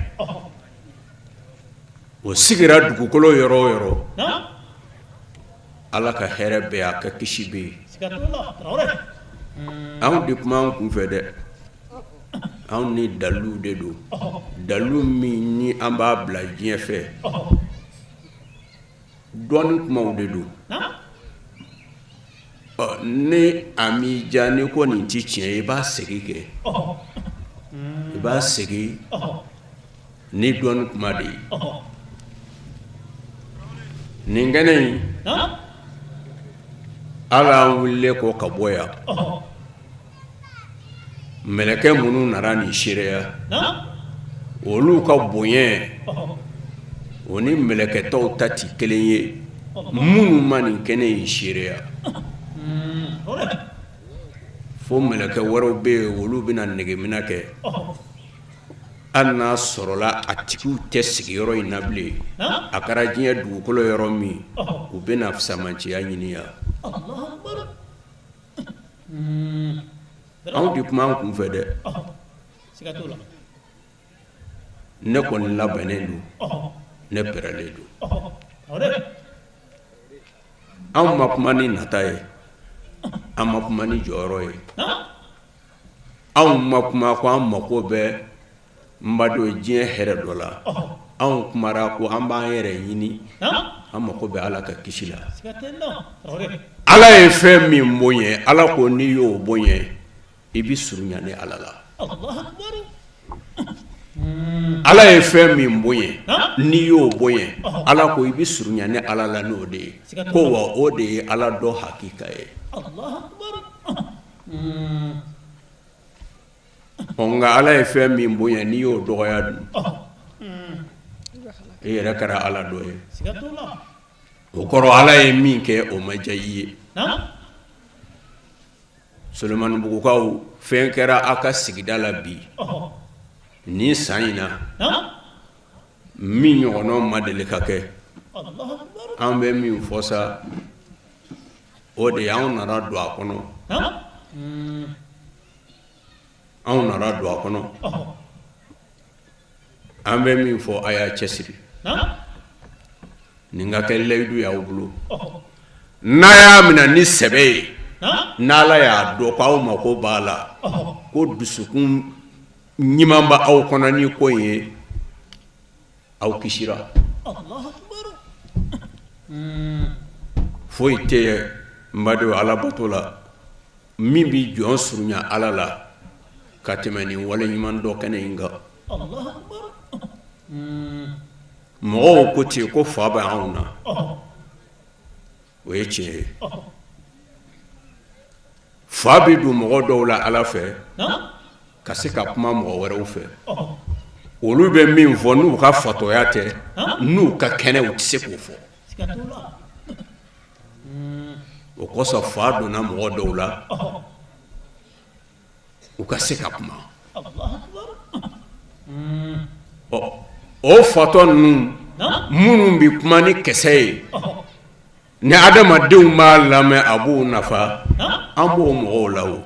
o sigira dugukolo yɔrɔ o yɔrɔ Ala ka hɛrɛ bɛ yen a ka kisi bɛ yen anw tɛ kuma an kun fɛ dɛ anw ni dalilu de don dalilu min ni an b'a bila diɲɛ fɛ dɔnni kumaw de don ni a m'i diya n'i ko nin tɛ tiɲɛ ye i b'a segin kɛ i b'a segin ni dɔnni kuma de ye nin kɛnɛ in ala an wulilen kɔ ka bɔ yan mɛlɛkɛ minnu nana nin seereya olu ka bonya o ni mɛlɛkɛ tɔw ta tɛ kelen ye minnu ma nin kɛnɛ in seereya fo mɛlɛkɛ wɛrɛw bɛ yen olu bɛna nɛgɛminɛ kɛ hali n'a sɔrɔla a tigiw tɛ sigiyɔrɔ in na bilen a kɛra diɲɛ dugukolo yɔrɔ min u bɛna fisamanciya ɲini yan anw tɛ kuma an kun fɛ dɛ ne kɔni labɛnnen don ne pɛrɛlen don anw ma kuma ni nata ye an ma kuma ni jɔyɔrɔ ye anw ma kuma ko an mako bɛ n b'a dɔn diɲɛ hɛrɛ dɔ la anw kumara ko an b'an yɛrɛ ɲini an mako bɛ Ala ka kisi la Ala ye fɛn min bonya Ala ko n'i y'o bonya i bɛ surunya ne Ala la Ala ye fɛn min bonya n'i y'o bonya Ala ko i bɛ surunya ne Ala la n'o de ye ko wa o de ye Ala dɔn hakika ye Ɔ nka Ala ye fɛn min bonya n'i y'o dɔgɔya dun e yɛrɛ kɛra Ala dɔ ye o kɔrɔ Ala ye min kɛ o ma diya i ye Solomanibugukaw fɛn kɛra aw ka sigida la bi nin san in na min ɲɔgɔnna ma deli ka kɛ an bɛ min fɔ sa o de ye anw nana don a kɔnɔ anw nana don a kɔnɔ an bɛ min fɔ a y'a cɛsiri nin ka kɛ layidu y'aw bolo n'a y'a minɛ ni sɛbɛ ye n'Ala y'a dɔn ko aw mako b'a la ko dusukun ɲuman b'aw kɔnɔ ni ko in ye aw kisira foyi tɛ n badenw Ala bato la min bɛ jɔn surunya Ala la ka tɛmɛ nin waleɲuman dɔn kɛnɛ in kan mɔgɔw ko ten ko fa bɛ anw na o ye tiɲɛ ye fa bɛ don mɔgɔ dɔw la Ala fɛ ka se ka kuma mɔgɔ wɛrɛw fɛ olu bɛ min fɔ n'u ka fatɔya tɛ n'u ka kɛnɛ u tɛ se k'o fɔ o kosɔn fa donna mɔgɔ dɔw la u ka se ka kuma ɔ o fatɔ ninnu minnu bɛ kuma ni kisɛ ye ni adamadenw b'a lamɛn a b'u nafa an b'o mɔgɔw la o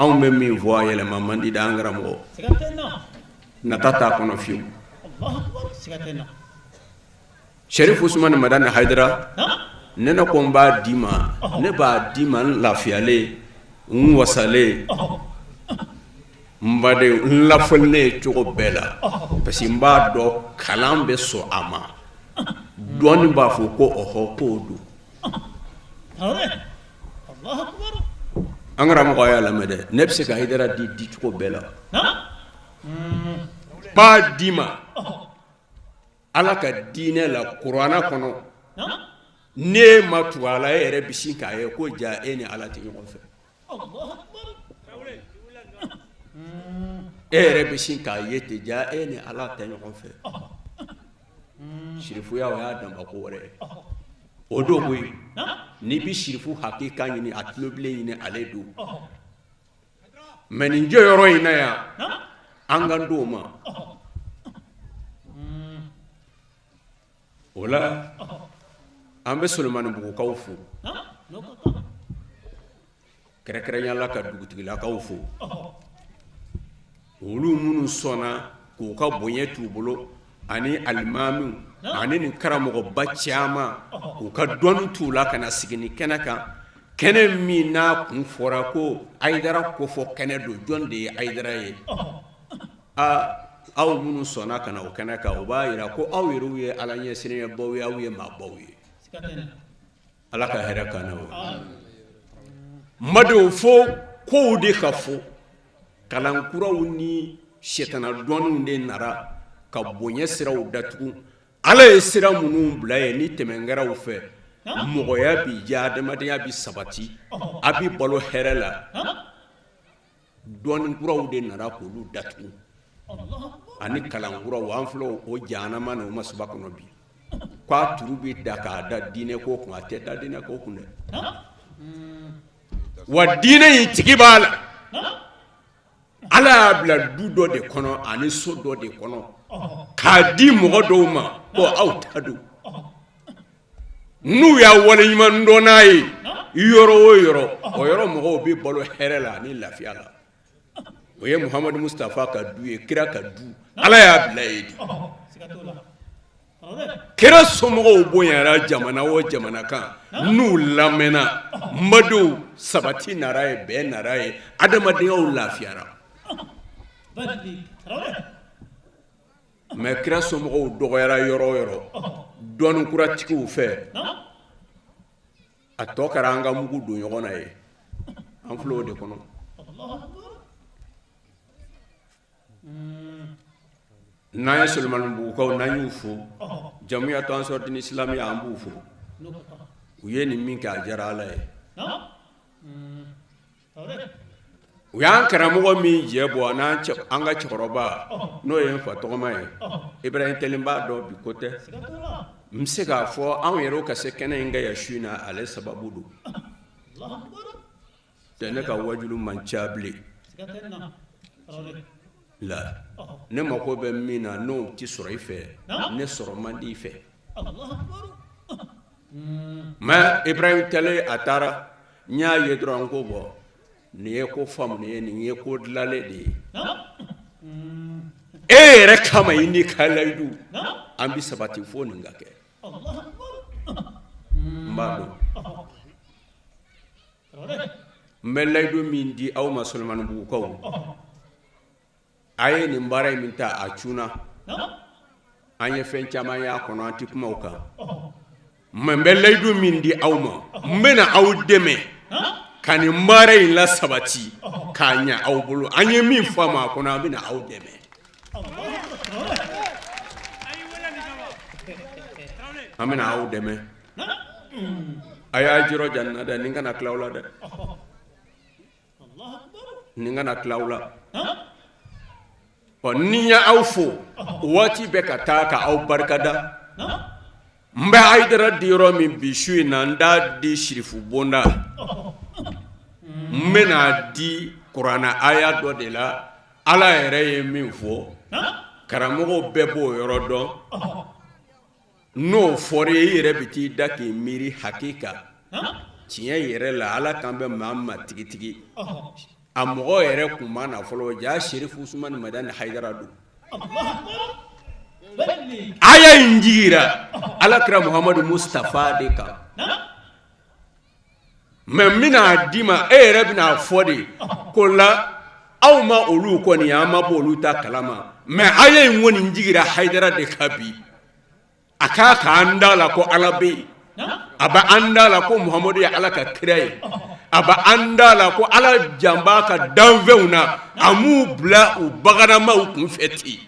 anw bɛ min fɔ a yɛlɛma man di an karamɔgɔ. Nata t'a kɔnɔ fiyewu. Sɛrifu Usumani Madani Hayidara, ne ne ko n b'a d'i ma, ne b'a d'i ma n lafiyalen, n wasalen, n baden, n lafalilen cogo bɛɛ la, parce que n b'a dɔn kalan bɛ sɔn a ma, dɔnni b'a fɔ ko ɔhɔ k'o don. An karamɔgɔ y'a lamɛn dɛ, ne bɛ se ka Hayidara di dicogo bɛɛ la, n b'a d'i ma Ala ka diinɛ la kuranɛ kɔnɔ n'e ma tugu a la e yɛrɛ bɛ sin k'a ye ko ja e ni Ala tɛ ɲɔgɔn fɛ e yɛrɛ bɛ sin k'a ye ten ja e ni Ala tɛ ɲɔgɔn fɛ sirifuya o y'a danba ko wɛrɛ ye o don koyi n'i bɛ sirifu hakika ɲini a tulobilen ɲini ale don mais nin jɔyɔrɔ in na yan an kan t'o ma o la an bɛ Solomanibugukaw fo kɛrɛnkɛrɛnya la ka dugutigilakaw fo olu minnu sɔnna k'u ka bonya t'u bolo ani alimamiw ani nin karamɔgɔba caman k'u ka dɔnni t'u la ka na sigi nin kɛnɛ kan kɛnɛ min n'a kun fɔra ko Hayidara kofɔ kɛnɛ don jɔn de ye Hayidara ye aa aw minnu sɔnna ka na o kɛnɛ kan o b'a jira ko aw yɛrɛw ye Ala ɲɛsiranɲɛbaw ye aw ye maabaw ye Ala ka hɛrɛ k'an n'aw ye n badenw fo kow de ka fɔ kalankuraw ni sɛtana dɔnniw de nara ka bonya siraw datugu Ala ye sira minnu bila ye ni tɛmɛ kɛra u fɛ mɔgɔya bi diya adamadenya bi sabati a bi balo hɛrɛ la dɔnni kuraw de nana k'olu datugu ani kalankuraw an filɛ o jahanama n'o masiba kɔnɔ bi k'a turu bɛ da k'a da diinɛ ko kun a tɛ da diinɛ ko kun dɛ wa diinɛ in tigi b'a la Ala y'a bila du dɔ de kɔnɔ ani so dɔ de kɔnɔ k'a di mɔgɔ dɔw ma ko aw ta don n'u y'a waleɲuman dɔn n'a ye yɔrɔ o yɔrɔ o yɔrɔ mɔgɔw bɛ balo hɛrɛ la ani lafiya la o ye Muhamadu Mustafa ka du ye kira ka du Ala y'a bila yen de kira somɔgɔw bonyara jamana o jamana kan n'u lamɛnna n badenw sabati nara ye bɛn nara ye adamadenyaw lafiyara mais kira somɔgɔw dɔgɔyara yɔrɔ o yɔrɔ dɔnni kuratigiw fɛ a tɔ kɛra an ka mugu don ɲɔgɔn na ye an filɛ o de kɔnɔ N'an ye Solomanibugukaw n'an y'u fo Jamiyatu Ansɔri Dini Isilamiya an b'u fo u ye nin min kɛ a diyara Ala ye u y'an karamɔgɔ min jɛ bɔ an ka cɛkɔrɔba n'o ye n fa tɔgɔma ye Ibrahim Tɛli b'a dɔn bi ko tɛ n bɛ se k'a fɔ anw yɛrɛ ka se kɛnɛ in kan yan su in na ale sababu don tɛ ne ka wajulu man ca bilen la ne mako bɛ min na n'o tɛ sɔrɔ i fɛ ne sɔrɔ man di i fɛ mais Ibrahim Tɛli a taara n y'a ye dɔrɔn ko bɔn nin ye ko faamu ye nin ye ko dilanlen de ye e yɛrɛ kama i n'i ka layidu an bɛ sabati fo nin ka kɛ n b'a dɔn N bɛ layidu min di aw ma Solomanibugukaw a ye nin baara in min ta a cunna an ye fɛn caman y'a kɔnɔ an tɛ kuma o kan mais n bɛ layidu min di aw ma n bɛna aw dɛmɛ ka nin baara in lasabati k'a ɲɛ aw bolo an ye min faamu a kɔnɔ an bɛna aw dɛmɛ an bɛna aw dɛmɛ a y'a jirɔja nin na dɛ nin kana tila aw la dɛ nin kana tila aw la ɔ ni n ye aw fo waati bɛ ka taa ka aw barikada n bɛ Hayidara di yɔrɔ min bi su in na n t'a di sirifu bonda n bɛna di kuranɛ aya dɔ de la Ala yɛrɛ ye min fɔ karamɔgɔw bɛɛ b'o yɔrɔ dɔn N'o fɔra i yɛrɛ bɛ t'i da k'i miiri hakika tiɲɛ yɛrɛ la Ala kan bɛ maa ma tigitigi a mɔgɔ yɛrɛ kun ma na fɔlɔ jaa Serifu Usumani Madani Hayidara don. Aya in jigira ala kira Muhamadu Mustafa de kan. Mais n bɛna d'i ma, e yɛrɛ bɛna fɔ de ko la aw ma olu kɔni, an ma bɔ olu ta kalama, mais aya in kɔni jigira Hayidara de kan bi. A k'a k'an da la ko Ala bɛ yen, a bɛ an da la ko Muhamadu ye Ala ka kira ye, a bɛ an da la ko Ala jan b'a ka danfɛnw na, a m'u bila u baganamaw kunfɛ ten.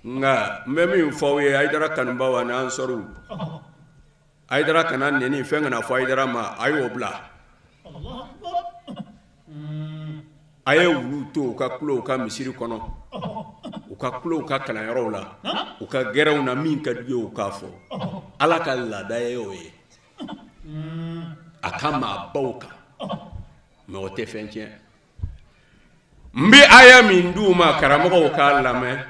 Nka n bɛ min fɔ aw ye, Hayidara kanubaw ani ansɔriw, Hayidara kana nɛni, fɛn kana fɔ Hayidara ma, a y'o bila. A ye wulu to u ka kulo u ka misiri kɔnɔ, u ka kulo u ka kalanyɔrɔw la, u ka gɛrɛnw na, min ka d'u ye u k'a fɔ. Ala ka laada ye o ye a ka maabaw kan, mais o tɛ fɛn tiɲɛ. N bɛ aya min d'u ma, karamɔgɔw k'a lamɛn.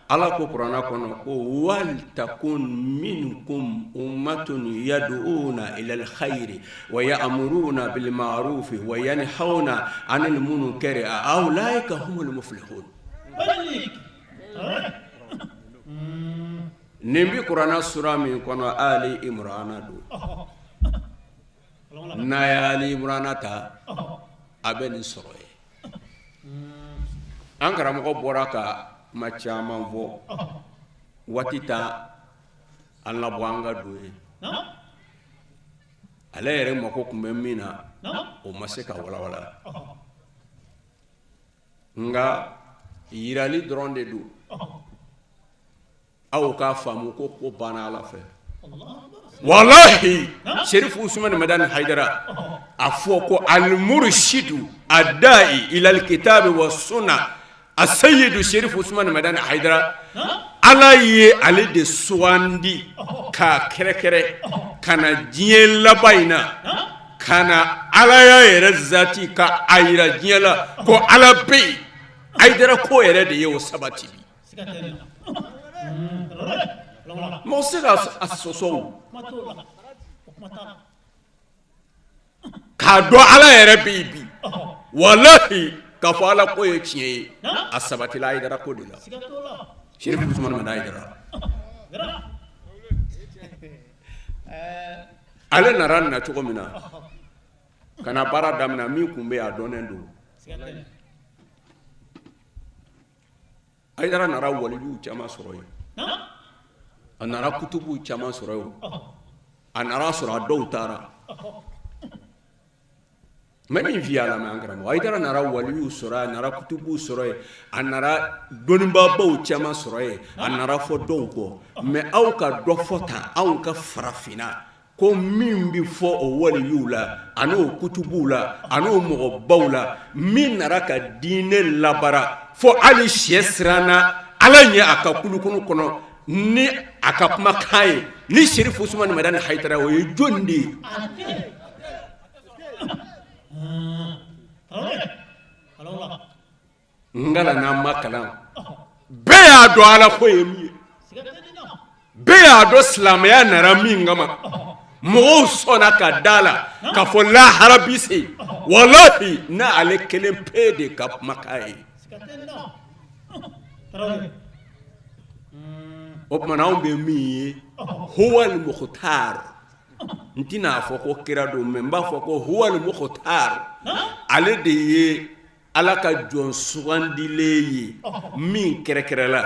Ala ko kuranɛ kɔnɔ ko wal takun minkum ummatun yad'una ilal khayri wa ya'muruna bil ma'rufi wa yanhauna 'anil munkari ulaika humul muflihun. Nin bɛ kuranɛ sura min kɔnɔ, Ali Imurana don. N'a ye Ali Imurana ta, a bɛ nin sɔrɔ yen. An karamɔgɔ bɔra ka kuma caman fɔ, waati ta an labɔ an ka don ye. Ale yɛrɛ mako tun bɛ min na, o ma se ka walawala, nka yirali dɔrɔn de don. Aw k'a faamu ko ko banna Ala fɛ. Walahi, Serifu Usumani Madani Hayidara, a fɔ ko alimurusidu adayi ilal kitabi wa sunna a seyidu Serifu Usumani Madani Hayidara, Ala ye ale de sugandi k'a kɛrɛkɛrɛ ka na diɲɛ laban in na, ka na Alaya yɛrɛ zati ka a yira diɲɛ la ko Ala bɛ yen. Hayidara ko yɛrɛ de ye o sabati. Mɔgɔ se ka a sɔsɔ k'a dɔn Ala yɛrɛ bɛ yen bi. Walahi, k'a fɔ Ala ko ye tiɲɛ ye, a sabatila Hayidara ko de la. Serifu Usumani Madani Hayidara, ale nana na cogo min na ka na baara daminɛ, min tun bɛ yen, a dɔnnen don. Hayidara nana waliyuw caman sɔrɔ yen, a nana kutubuw caman sɔrɔ yen, a nana sɔrɔ a dɔw taara. N bɛ min f'i ye, a lamɛn an karamɔgɔ. Hayidara nana waliyuw sɔrɔ yen, a nana kutubuw sɔrɔ yen, a nana dɔnnibaabaw caman sɔrɔ yen, a nana fɔ dɔw kɔ. Mais aw ka dɔ fɔ tan, anw ka farafinna, ko min bɛ fɔ o waliyuw la an'o kutubuw la an'o mɔgɔbaw la, min nana ka diinɛ labaara fo hali sɛ siranna Ala ɲɛ a ka kulukulu kɔnɔ ni a ka kumakan ye, ni Serifu Usumani Madani Hayidara, o ye jɔn de ye? N kalan n'an ma kalan, bɛɛ y'a dɔn Ala ko ye min ye, bɛɛ y'a dɔn silamɛya nana min kama. Mɔgɔw sɔnna ka da la k'a fɔ lahara bi se. Walahi, n'ale kelen pe de ka kumakan ye. O tuma na, anw bɛ min ye, huwal mukhtar, n tɛna a fɔ ko kira don, mais n b'a fɔ ko huwal mukhtar, ale de ye Ala ka jɔn sugandilen ye min kɛrɛkɛrɛla.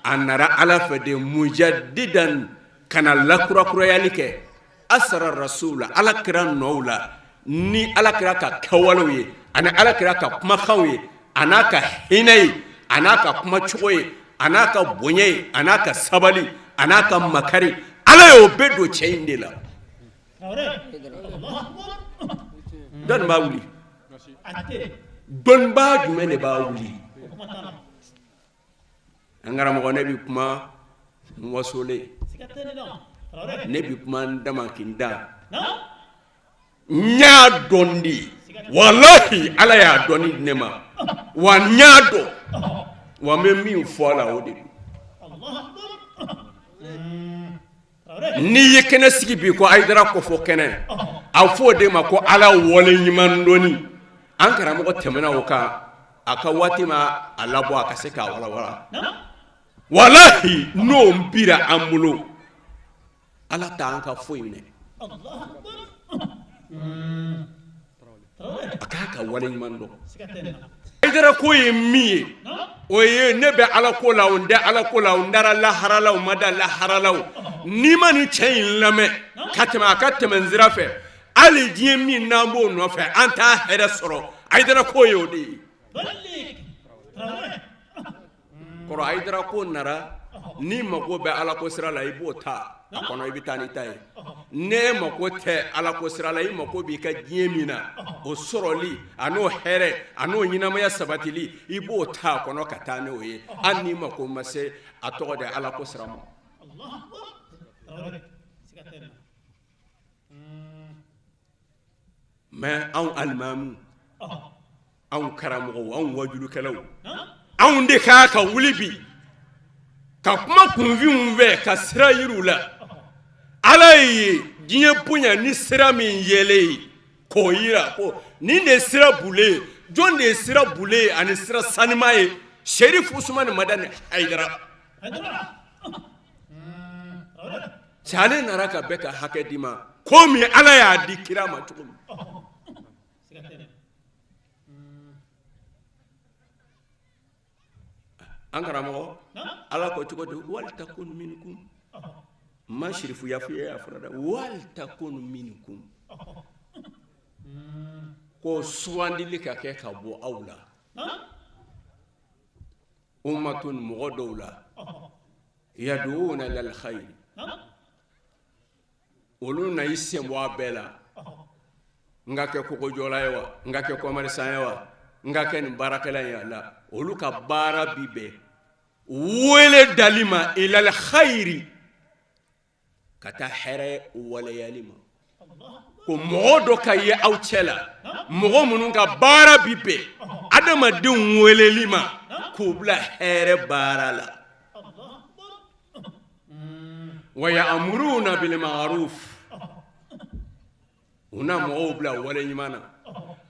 A nana Ala fɛ de mujadidan, ka na lakurakurayali kɛ asara rasula, Ala kira nɔw la, ni Ala kira ka kɛwalew ye ani Ala kira ka kumakanw ye, a n'a ka hinɛ ye, a n'a ka kumacogo ye, a n'a ka bonya ye, a n'a ka sabali, a n'a ka makari. Ala y'o bɛɛ don cɛ in de la. Dɔnni b'a wuli, dɔnnibaa jumɛn de b'a wuli? An karamɔgɔ, ne bɛ kuma n wasolen, ne bɛ kuma n dama kinda. N y'a dɔn de, walahi, Ala y'a dɔnni di ne ma wa n y'a dɔn wa n bɛ min fɔ a la, o de don. N'i ye kɛnɛ sigi bi ko Hayidara kofɔ kɛnɛ, a fɔ o de ma ko Ala wale ɲuman dɔnni. An karamɔgɔ tɛmɛna o kan, a ka waati ma a labɔ a ka se k'a walawala. Walahi, n'o bira an bolo, Ala t'an ka foyi minɛ. A k'a ka wale ɲuman dɔn. Hayidara ko ye min ye, o ye ne bɛ Ala ko la, o n tɛ Ala ko la, o n dara lahara la, o ma da lahara la, o n'i ma nin cɛ in lamɛn ka tɛmɛ a ka tɛmɛ n sira fɛ, hali diɲɛ min n'an b'o nɔfɛ, an t'a hɛrɛ sɔrɔ. Hayidara ko ye o de ye. Kɔrɔ Hayidara ko nara, n'i mako bɛ Ala ko sira la, i b'o ta a kɔnɔ, i bɛ taa n'i ta ye. N'e mako tɛ Ala ko sira la, i mako b'i ka diɲɛ min na, o sɔrɔli a n'o hɛrɛ a n'o ɲɛnamaya sabatili, i b'o ta a kɔnɔ ka taa n'o ye, hali n'i mako ma se a tɔgɔ de Ala ko sira ma. Mais anw alimamu, anw karamɔgɔw, anw wajulukɛlaw, anw de ka ka wuli bi ka kuma kunfinw fɛ, ka sira yir'u la. Ala ye diɲɛ bonya ni sira min yɛlɛ ye, k'o yira ko nin de ye sira bulen ye. Jɔn de ye sira bulen ye ani sira sanima ye? Serif Usumani Madani Hayidara. Cɛ, ale nana ka bɛɛ ka hakɛ d'i ma komi Ala y'a di kira ma cogo min. An karamɔgɔ, Ala ko cogo di? Walitakun minkum. Ma sirifuya f'i ye a fɔra dɛ, walitakun minkum, ko sugandili ka kɛ ka bɔ aw la, umatun, mɔgɔ dɔw la, yaduuna ilal khayri, olu na i sen bɔ a bɛɛ la. N ka kɛ kogojɔla ye wa, n ka kɛ commerçant ye wa, n ka kɛ nin baarakɛla ye a la, olu ka baara bi bɛn wele dali ma, ilal khayri, ka taa hɛrɛ waleyali ma. Ko mɔgɔ dɔ ka ye aw cɛ la, mɔgɔ minnu ka baara bi bɛn adamadenw weleli ma k'u bila hɛrɛ baara la. Wa ya'muruna bil ma'ruf, u na mɔgɔw bila wale ɲuman na.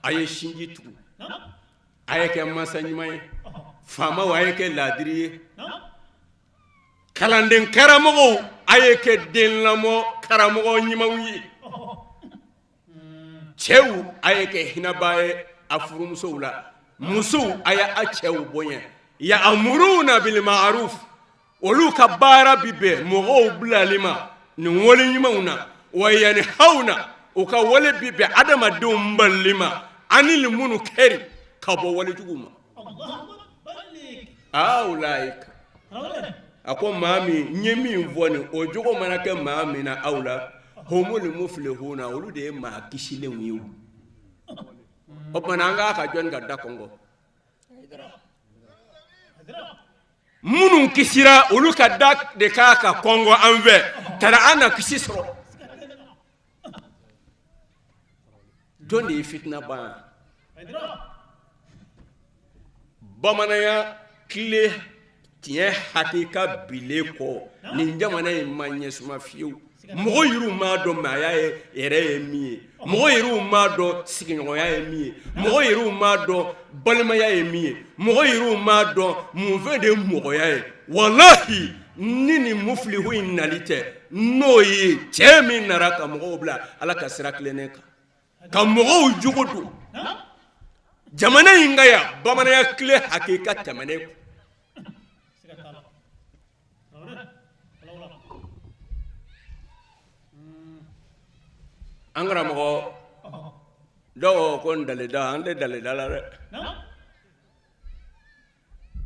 A ye sinji tugu, a ye kɛ mansa ɲuman ye, faamaw, a ye kɛ laadiri ye, kalanden karamɔgɔw, a ye kɛ den lamɔ karamɔgɔ ɲumanw ye, cɛw, a ye kɛ hinɛbaa ye a furumusow la, musow, a ye a cɛw bonya. Ya'muruna bil ma'ruf, olu ka baara bi bɛn mɔgɔw bilali ma nin wale ɲumanw na. Wa yanhawna, u ka wale bi bɛn adamadenw balili ma anil munkari, ka bɔ wale juguw ma. Ulaika, a ko maa min n ye min fɔ nin, o jogo mana kɛ maa min na aw la, humul muflihuna, olu de ye maa kisilenw ye. O tuma na, an k'a ka jɔnni ka da kɔngɔ? Minnu kisira, olu ka da de k'a ka kɔngɔ an fɛ tara an na kisi sɔrɔ. Jɔn de ye fitina ban? Bamananya tile tiɲɛ hakika bilen kɔ, nin jamana in ma ɲɛsuma fiyewu. Mɔgɔ yɛrɛw m'a dɔn maaya ye yɛrɛ ye min ye, mɔgɔ yɛrɛw m'a dɔn sigiɲɔgɔnya ye min ye, mɔgɔ yɛrɛw m'a dɔn balimaya ye min ye, mɔgɔ yɛrɛw m'a dɔn mun fɛn de ye mɔgɔya ye. Walahi, ni nin mufilihu in nali tɛ, n'o ye cɛ min nana ka mɔgɔw bila Ala ka sira tilennen kan, ka mɔgɔw jogo don jamana in ka yan, bamananya tile hakika tɛmɛnen kɔ. An karamɔgɔ dɔw ko n daleda, an tɛ daleda la dɛ,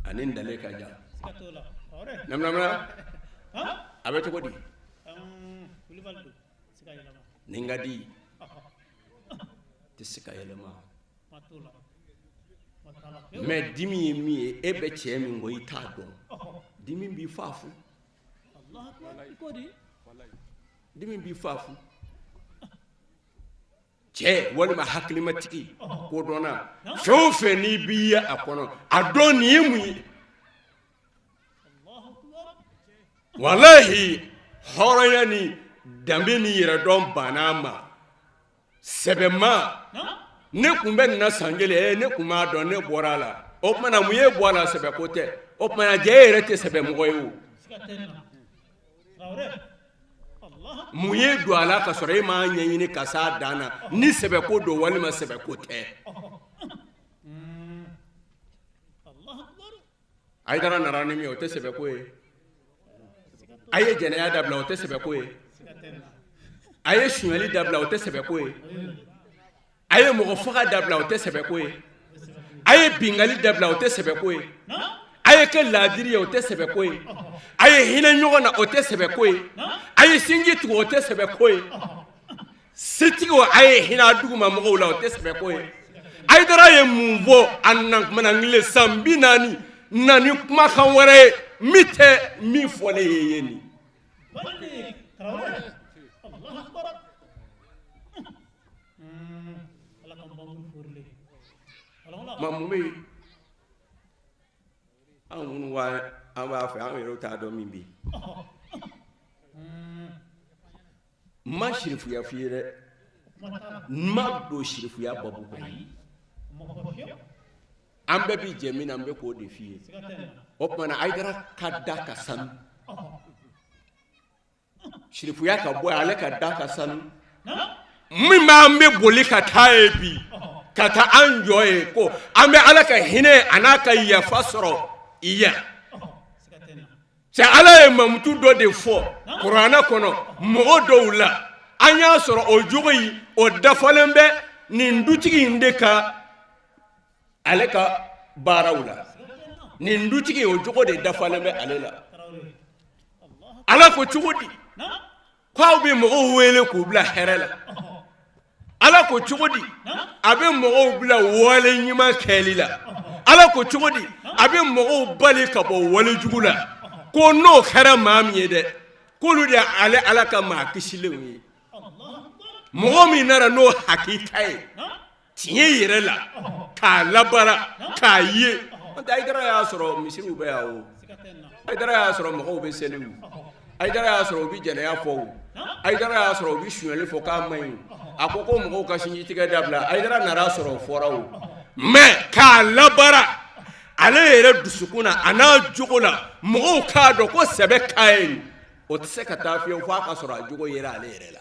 ani n dale ka jan namina, a bɛ cogo di? Nin ka di, tɛ se ka yɛlɛma. Mais dimi ye min ye, e bɛ cɛ min kɔ, i t'a dɔn. Dimi b'i fa fu, dimi b'i fa fu. Cɛ walima hakilimatigi kodɔnna, fɛn o fɛn n'i b'i ye a kɔnɔ, a dɔn nin ye mun ye. Walahi, hɔrɔnya ni danbe ni yɛrɛdɔn banna a ma sɛbɛma. Ne tun bɛ nin na san joli? Ne tun b'a dɔn, ne bɔra a la. O tuma na, mun ye bɔ a la? Sɛbɛ ko tɛ. O tuma na, jɛ e yɛrɛ tɛ sɛbɛ mɔgɔ ye o. Mun ye don a la ka sɔrɔ e m'a ɲɛɲini ka s'a dan na, ni sɛbɛ ko don walima sɛbɛ ko tɛ? Ayidara nana ni min ye, o tɛ sɛbɛ ko ye. A ye jɛnɛya dabila, o tɛ sɛbɛ ko ye. A ye sonyali dabila, o tɛ sɛbɛ ko ye. A ye mɔgɔ faga dabila, o tɛ sɛbɛ ko ye. A ye bingali dabila, o tɛ sɛbɛ ko ye. A ye kɛ laadiri ye, o tɛ sɛbɛ ko ye. A ye hinɛ ɲɔgɔn na, o tɛ sɛbɛ ko ye. A ye sinji tugu, o tɛ sɛbɛ ko ye. Setigiw, a ye hinɛ a duguma mɔgɔw la, o tɛ sɛbɛ ko ye. Ayidara ye mun fɔ? A nakumana tile san 40 na ni kumakan wɛrɛ ye min tɛ min fɔlen ye ye nin. Ma mun bɛ yen? An minnu wa an b'a fɛ, an yɛrɛw t'a dɔn min bɛ yen. N ma sirifuya f'i ye dɛ, n ma don sirifuya babu kɔnɔ. An bɛɛ bi jɛ min na, n bɛ k'o de f'i ye. O tuma na, Ayidara ka da ka sanu, sirifuya ka bɔ ale ka da ka sanu. Min b'an bɛ boli ka taa ye bi, ka taa an jɔ ye ko an bɛ Ala ka hinɛ a n'a ka yafa sɔrɔ yan. Cɛ, Ala ye mamutu dɔ de fɔ kuranɛ kɔnɔ mɔgɔ dɔw la, an y'a sɔrɔ o jogo in, o dafalen bɛ nin dutigi in de ka, ale ka baaraw la. Nin dutigi, o jogo de dafalen bɛ ale la. Ala ko cogo di ko aw bɛ mɔgɔw wele k'u bila hɛrɛ la? Ala ko cogo di a bɛ mɔgɔw bila wale ɲuman kɛli la? Ala ko cogo di a bɛ mɔgɔw bali ka bɔ wale jugu la? Ko n'o kɛra maa min ye dɛ, k'olu de ale Ala ka maa kisilenw ye. Mɔgɔ min nana n'o hakika ye tiɲɛ yɛrɛ la k'a labaara k'a ye. N'o tɛ, Ayidara y'a sɔrɔ misiriw bɛ yan o, Ayidara y'a sɔrɔ mɔgɔw bɛ seli o, Ayidara y'a sɔrɔ u bɛ jɛnɛya fɔ o, Ayidara y'a sɔrɔ u bɛ sonyali fɔ k'a man ɲi o, a ko ko mɔgɔw ka sinjitigɛ dabila, Ayidara nana sɔrɔ o fɔra o, mais k'a labaara ale yɛrɛ dusukun na a n'a jogo la, mɔgɔw k'a dɔn ko sɛbɛ ka ye, o tɛ se ka taa fiyewu f'a ka sɔrɔ a jogo yera ale yɛrɛ la.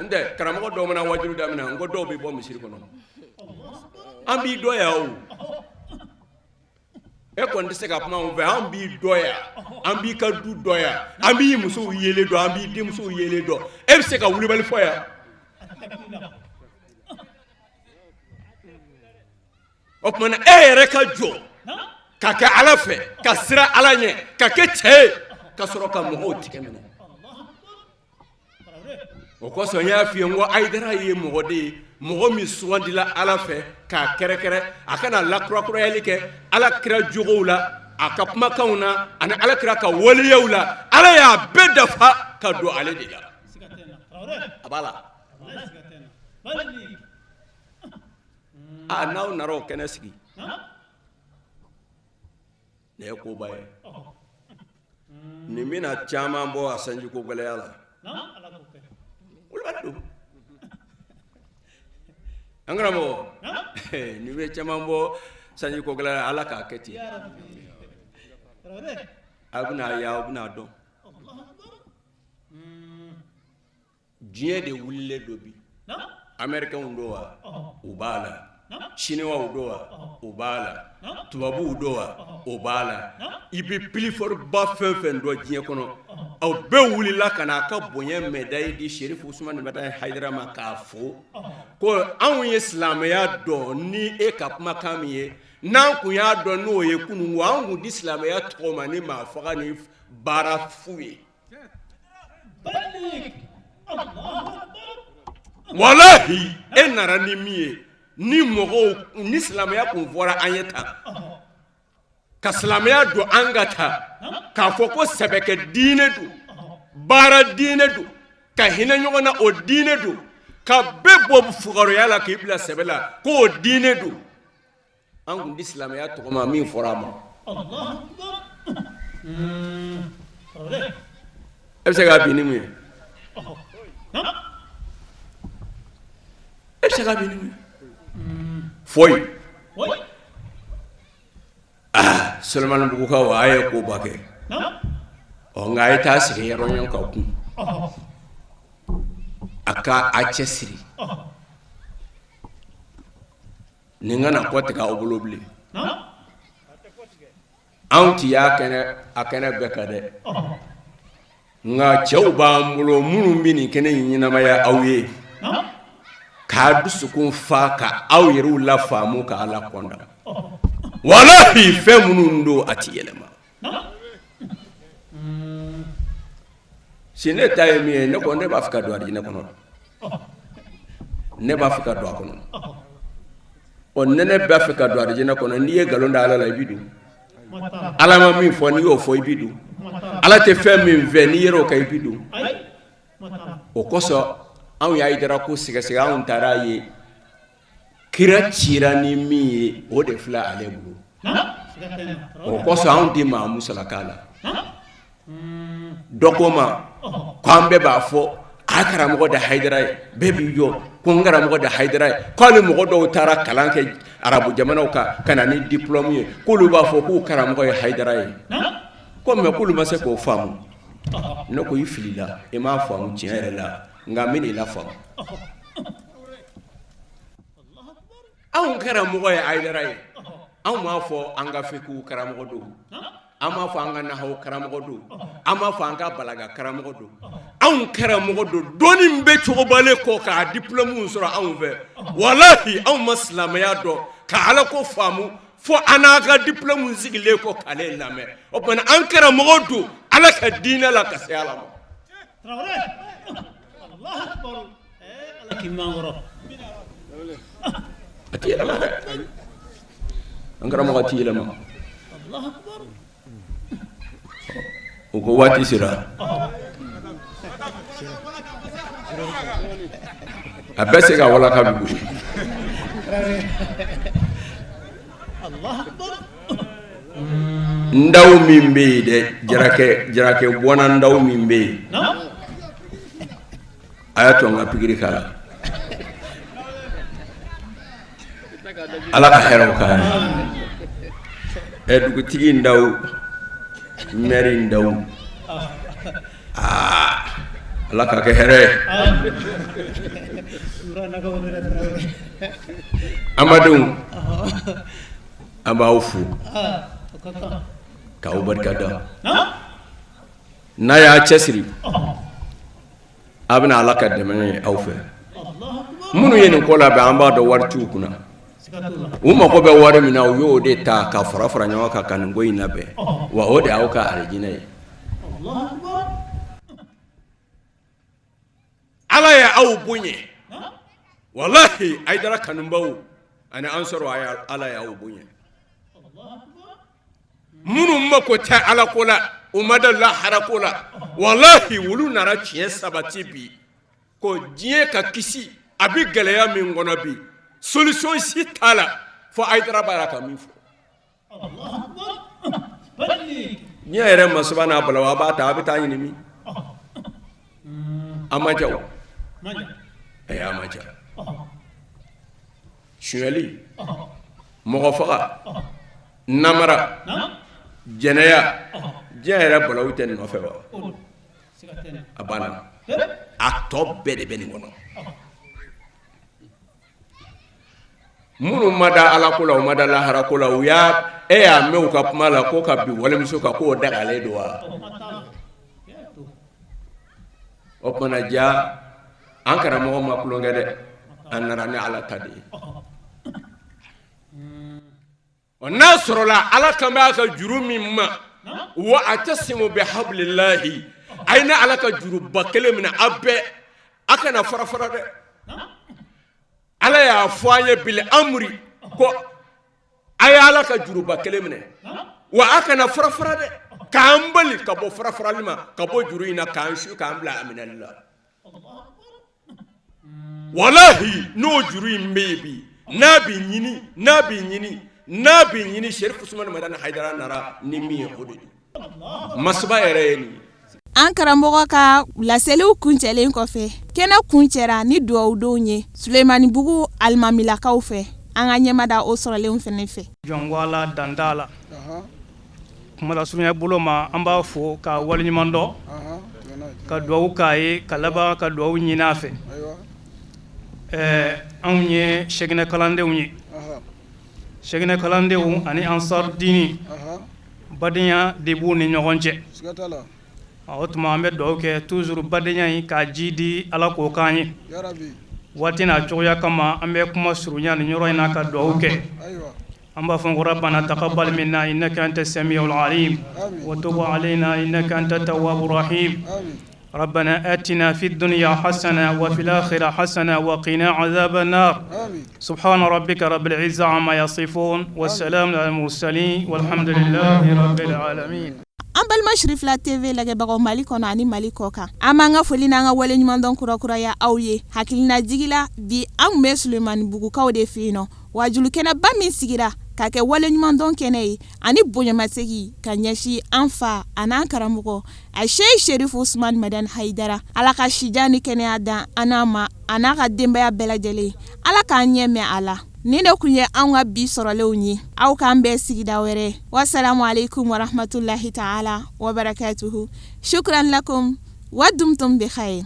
N tɛ karamɔgɔ dɔw mana wajulu daminɛ, n ko dɔw bɛ bɔ misiri kɔnɔ. An b'i dɔn yan o, e kɔni tɛ se ka kuma anw fɛ. An b'i dɔn yan, an b'i ka du dɔn yan, an b'i musow yelen dɔn, an b'i denmusow yelen dɔn. E bɛ se ka wulibali fɔ yan? O tuma na, e yɛrɛ ka jɔ ka kɛ Ala fɛ, ka siran Ala ɲɛ, ka kɛ cɛ ye, ka sɔrɔ ka mɔgɔw tigɛ minɛ. O kosɔn n y'a f'i ye n ko Ayidara ye mɔgɔ de ye, mɔgɔ min sugandila Ala fɛ k'a kɛrɛkɛrɛ a ka na lakurakurayali kɛ Ala kira jogow la, a ka kumakanw na ani Ala kira ka waleyaw la. Ala y'a bɛɛ dafa ka don ale de la. A b'a la. Aa, n'aw nana o kɛnɛ sigi, nin ye koba ye. Nin bɛna caman bɔ a sanjiko gɛlɛya la. Wulibali don, an karamɔgɔ. Nin bɛ caman bɔ sanjiko gɛlɛya la. Ala k'a kɛ ten. Aw bɛna ye, aw bɛna dɔn. Diɲɛ de wulilen don bi. Amɛrikɛnw don wa, u b'a la. Siniwaw don wa, u b'a la. Tubabuw don wa, u b'a la. I bɛ plus fort ba fɛn fɛn dɔn diɲɛ kɔnɔ, aw bɛɛ wulila ka n'a ka bonya médaille di Serifu Usumani Madani Hayidara ma, k'a fo ko anw ye silamɛya dɔn ni e ka kumakan min ye. N'an kun y'a dɔn n'o ye kunun, an kun di silamɛya tɔgɔ ma ni maa faga ni baara fu ye. Walahi, e nana ni min ye, ni mɔgɔw ni silamɛya kun fɔra an ye tan, ka silamɛya don an ka ta k'a fɔ ko sɛbɛkɛ diinɛ don, baara diinɛ don, ka hinɛ ɲɔgɔn na o diinɛ don, ka bɛɛ bɔ fugaroya la k'i bila sɛbɛ la k'o diinɛ don, an kun di silamɛya tɔgɔ ma min fɔra a ma. E bɛ se k'a bin ni mun ye? cɛ ka bin foyi. Aa, Sulemanibugukaw, a ye koba kɛ. Ɔ, nka a ye taa sigi yɔrɔ ɲɔgɔn ka kun, a ka a cɛ siri, nin kana kɔ tigɛ aw bolo bilen. Anw ti y'a kɛnɛ, a kɛnɛ bɛɛ kan dɛ, nka cɛw b'an bolo minnu bɛ nin kɛnɛ in ɲɛnamaya aw ye, k'a dusukun fa, ka aw yɛrɛw la faamu, ka ala kɔnda. Walahi, fɛn minnu don, a ti yɛlɛma. Si ne ta ye min ye, ne ko ne b'a fɛ ka don arijinɛ kɔnɔ, ne b'a fɛ ka don a kɔnɔ. Ɔ, ne ne b'a fɛ ka don arijinɛ kɔnɔ, n'i ye nkalon da ala la, i bɛ don. Ala ma min fɔ, n'i y'o fɔ, i bɛ don. Ala tɛ fɛn min fɛ, n'i yɛrɛ o kɛ, i bɛ don. O kosɔn anw ye Hayidara ko sɛgɛsɛgɛ, anw taara ye kira cira ni min ye, o de filɛ ale bolo. O kosɔn anw tɛ maa musalaka la. Dɔ ko ma ko an bɛɛ b'a fɔ a karamɔgɔ de Hayidara ye, bɛɛ b'i jɔ ko n karamɔgɔ de Hayidara ye, k'ale mɔgɔ dɔw taara kalan kɛ arabu jamanaw kan ka na ni diplôme ye, k'olu b'a fɔ k'u karamɔgɔ ye Hayidara ye, ko mais k'olu ma se k'o faamu. Ne ko i filila, i m'a faamu tiɲɛ yɛrɛ la, nka n bɛna i lafaamu. Anw karamɔgɔ ye Hayidara ye, anw m'a fɔ an ka fikihu karamɔgɔ don, an m'a fɔ an ka nahawu karamɔgɔ don, an m'a fɔ an ka balaga karamɔgɔ don. Anw karamɔgɔ don dɔnni bɛ cogobalen kɔ k'a diplôme sɔrɔ anw fɛ. Walahi, anw ma silamɛya dɔn ka ala ko faamu fo an n'a ka diplôme sigilen kɔ k'ale lamɛn. O tuma an karamɔgɔ don ala ka diinɛ la ka se ala ma. A tɛ yɛlɛma dɛ, an karamɔgɔ tɛ yɛlɛma. O ko waati sera, a bɛ se ka walaka bi bolo. Ndaw min bɛ yen dɛ, jarakɛ jarakɛ bɔnna, ndaw min bɛ yen, a y'a to an ka pikiri k'a la. Ala ka hɛrɛw k'an ye. Ɛ, dugutigi ndaw, mɛri ndaw, aa, ala ka kɛ hɛrɛ ye. An badenw, an b'aw fo k'aw barika da. N'a y'a cɛsiri, a bɛna ala ka dɛmɛ ye aw fɛ. Minnu ye nin ko labɛn, an b'a dɔn wari t'u kunna. U mago bɛ wari min na, u y'o de ta ka fara fara ɲɔgɔn kan ka nin ko in labɛn, wa o de y'aw ka arijinɛ ye. Ala ye aw bonya, walahi. Hayidara kanubaw ani an sɔrɔ, ala y'aw bonya. Minnu mako tɛ ala ko la, u ma da lahara ko la, walahi, olu nana tiɲɛ sabati bi ko diɲɛ ka kisi. A bɛ gɛlɛya min kɔnɔ bi, solution si t'a la fo Hayidara b'a la ka min fɔ. Diɲɛ yɛrɛ masiba n'a balawu, a b'a ta, a bɛ taa ɲini min? A ma ja o, a ma ja. Sonyali, mɔgɔ faga, namara, jɛnɛya, diɲɛ yɛrɛ balawu tɛ nin nɔfɛ wa? A banna, a tɔ bɛɛ de bɛ nin kɔnɔ. Minnu ma da ala ko la, u ma da lahara ko la, u y'a e y'a mɛn u ka kuma la ko ka bin walimuso kan, k'o dagalen don wa? O tuma ja, an karamɔgɔ ma tulonkɛ dɛ, an nana ni ala ta de ye. Ɔ, n'a sɔrɔla ala kan bɛ a ka juru min ma, wa atasimu bi hablilahi, a ye ne ala ka juruba kelen minɛ, a bɛɛ a kana fara fara dɛ. Ala y'a fɔ an ye bil amri ko a ye ala ka juruba kelen minɛ, wa a kana fara fara dɛ, k'an bali ka bɔ fara farali ma, ka bɔ juru in na, k'an su k'an bila a minɛli la. Walahi, n'o juru in bɛ yen bi, n'a bɛ ɲini, n'a bɛ ɲini, n'a bɛ ɲini, Serif Usumani Madani Hayidara nana ni min ye, o de don. Masiba yɛrɛ ye nin ye. An karamɔgɔ ka laseliw kuncɛlen kɔfɛ, kɛnɛ kuncɛra ni dugawudonw ye Sulemanibugu alimamilakaw fɛ. An ka ɲɛmada o sɔrɔlenw fana fɛ. Jɔn ko Ala dan t'a la. Kuma lasurunya bolo ma, an b'a fo k'a waleɲuman dɔn, ka dugawu k'a ye, ka laban ka dugawu ɲini a fɛ. Ɛɛ, anw ye Sɛkinɛ kalandenw ye. Sɛkinɛ kalandenw ani Ansar Dine, badenya de b'u ni ɲɔgɔn cɛ. O tuma an bɛ dugawu kɛ toujours badenya in k'a ji di Ala k'o k'an ye. Waati n'a cogoya kama, an bɛ kuma surunya ni yɔrɔ in na ka dugawu kɛ. An b'a fɔ ko rabbana taqabbal minna innaka anta samiul alim wa tub alayna innaka anta tawwabur rahim rabbana atina fid dunya hasana wa fil akhirati hasana wa qina azaban nar subhana rabbika rabbil izza amma yasifun wa salamun alal mursalin walhamdulillahi rabbil alamin. An balima Sirifila TV lajɛbagaw Mali kɔnɔ ani Mali kɔ kan, an b'an ka foli n'an ka waleɲumandɔn kurakuraya aw ye. Hakilinajigi la, bi an tun bɛ Sulemanibugukaw de fɛ yen nɔ, wajulukɛnɛba min sigira ka kɛ waleɲumandɔn kɛnɛ ye ani bonyamasegin ka ɲɛsin an fa an'an karamɔgɔ a Seyi Serifu Usumani Madani Hayidara. Ala ka sijan ni kɛnɛya dan an n'a ma a n'a ka denbaya bɛɛ lajɛlen. Ala k'an ɲɛ mɛn a la. Nin de tun ye anw ka bi sɔrɔlenw ye. Aw k'an bɛn sigida wɛrɛ. Wasalamu aleykum warahmatulahi taala wabarakatuhu. Shukran lakum wa dumtum bi khayr.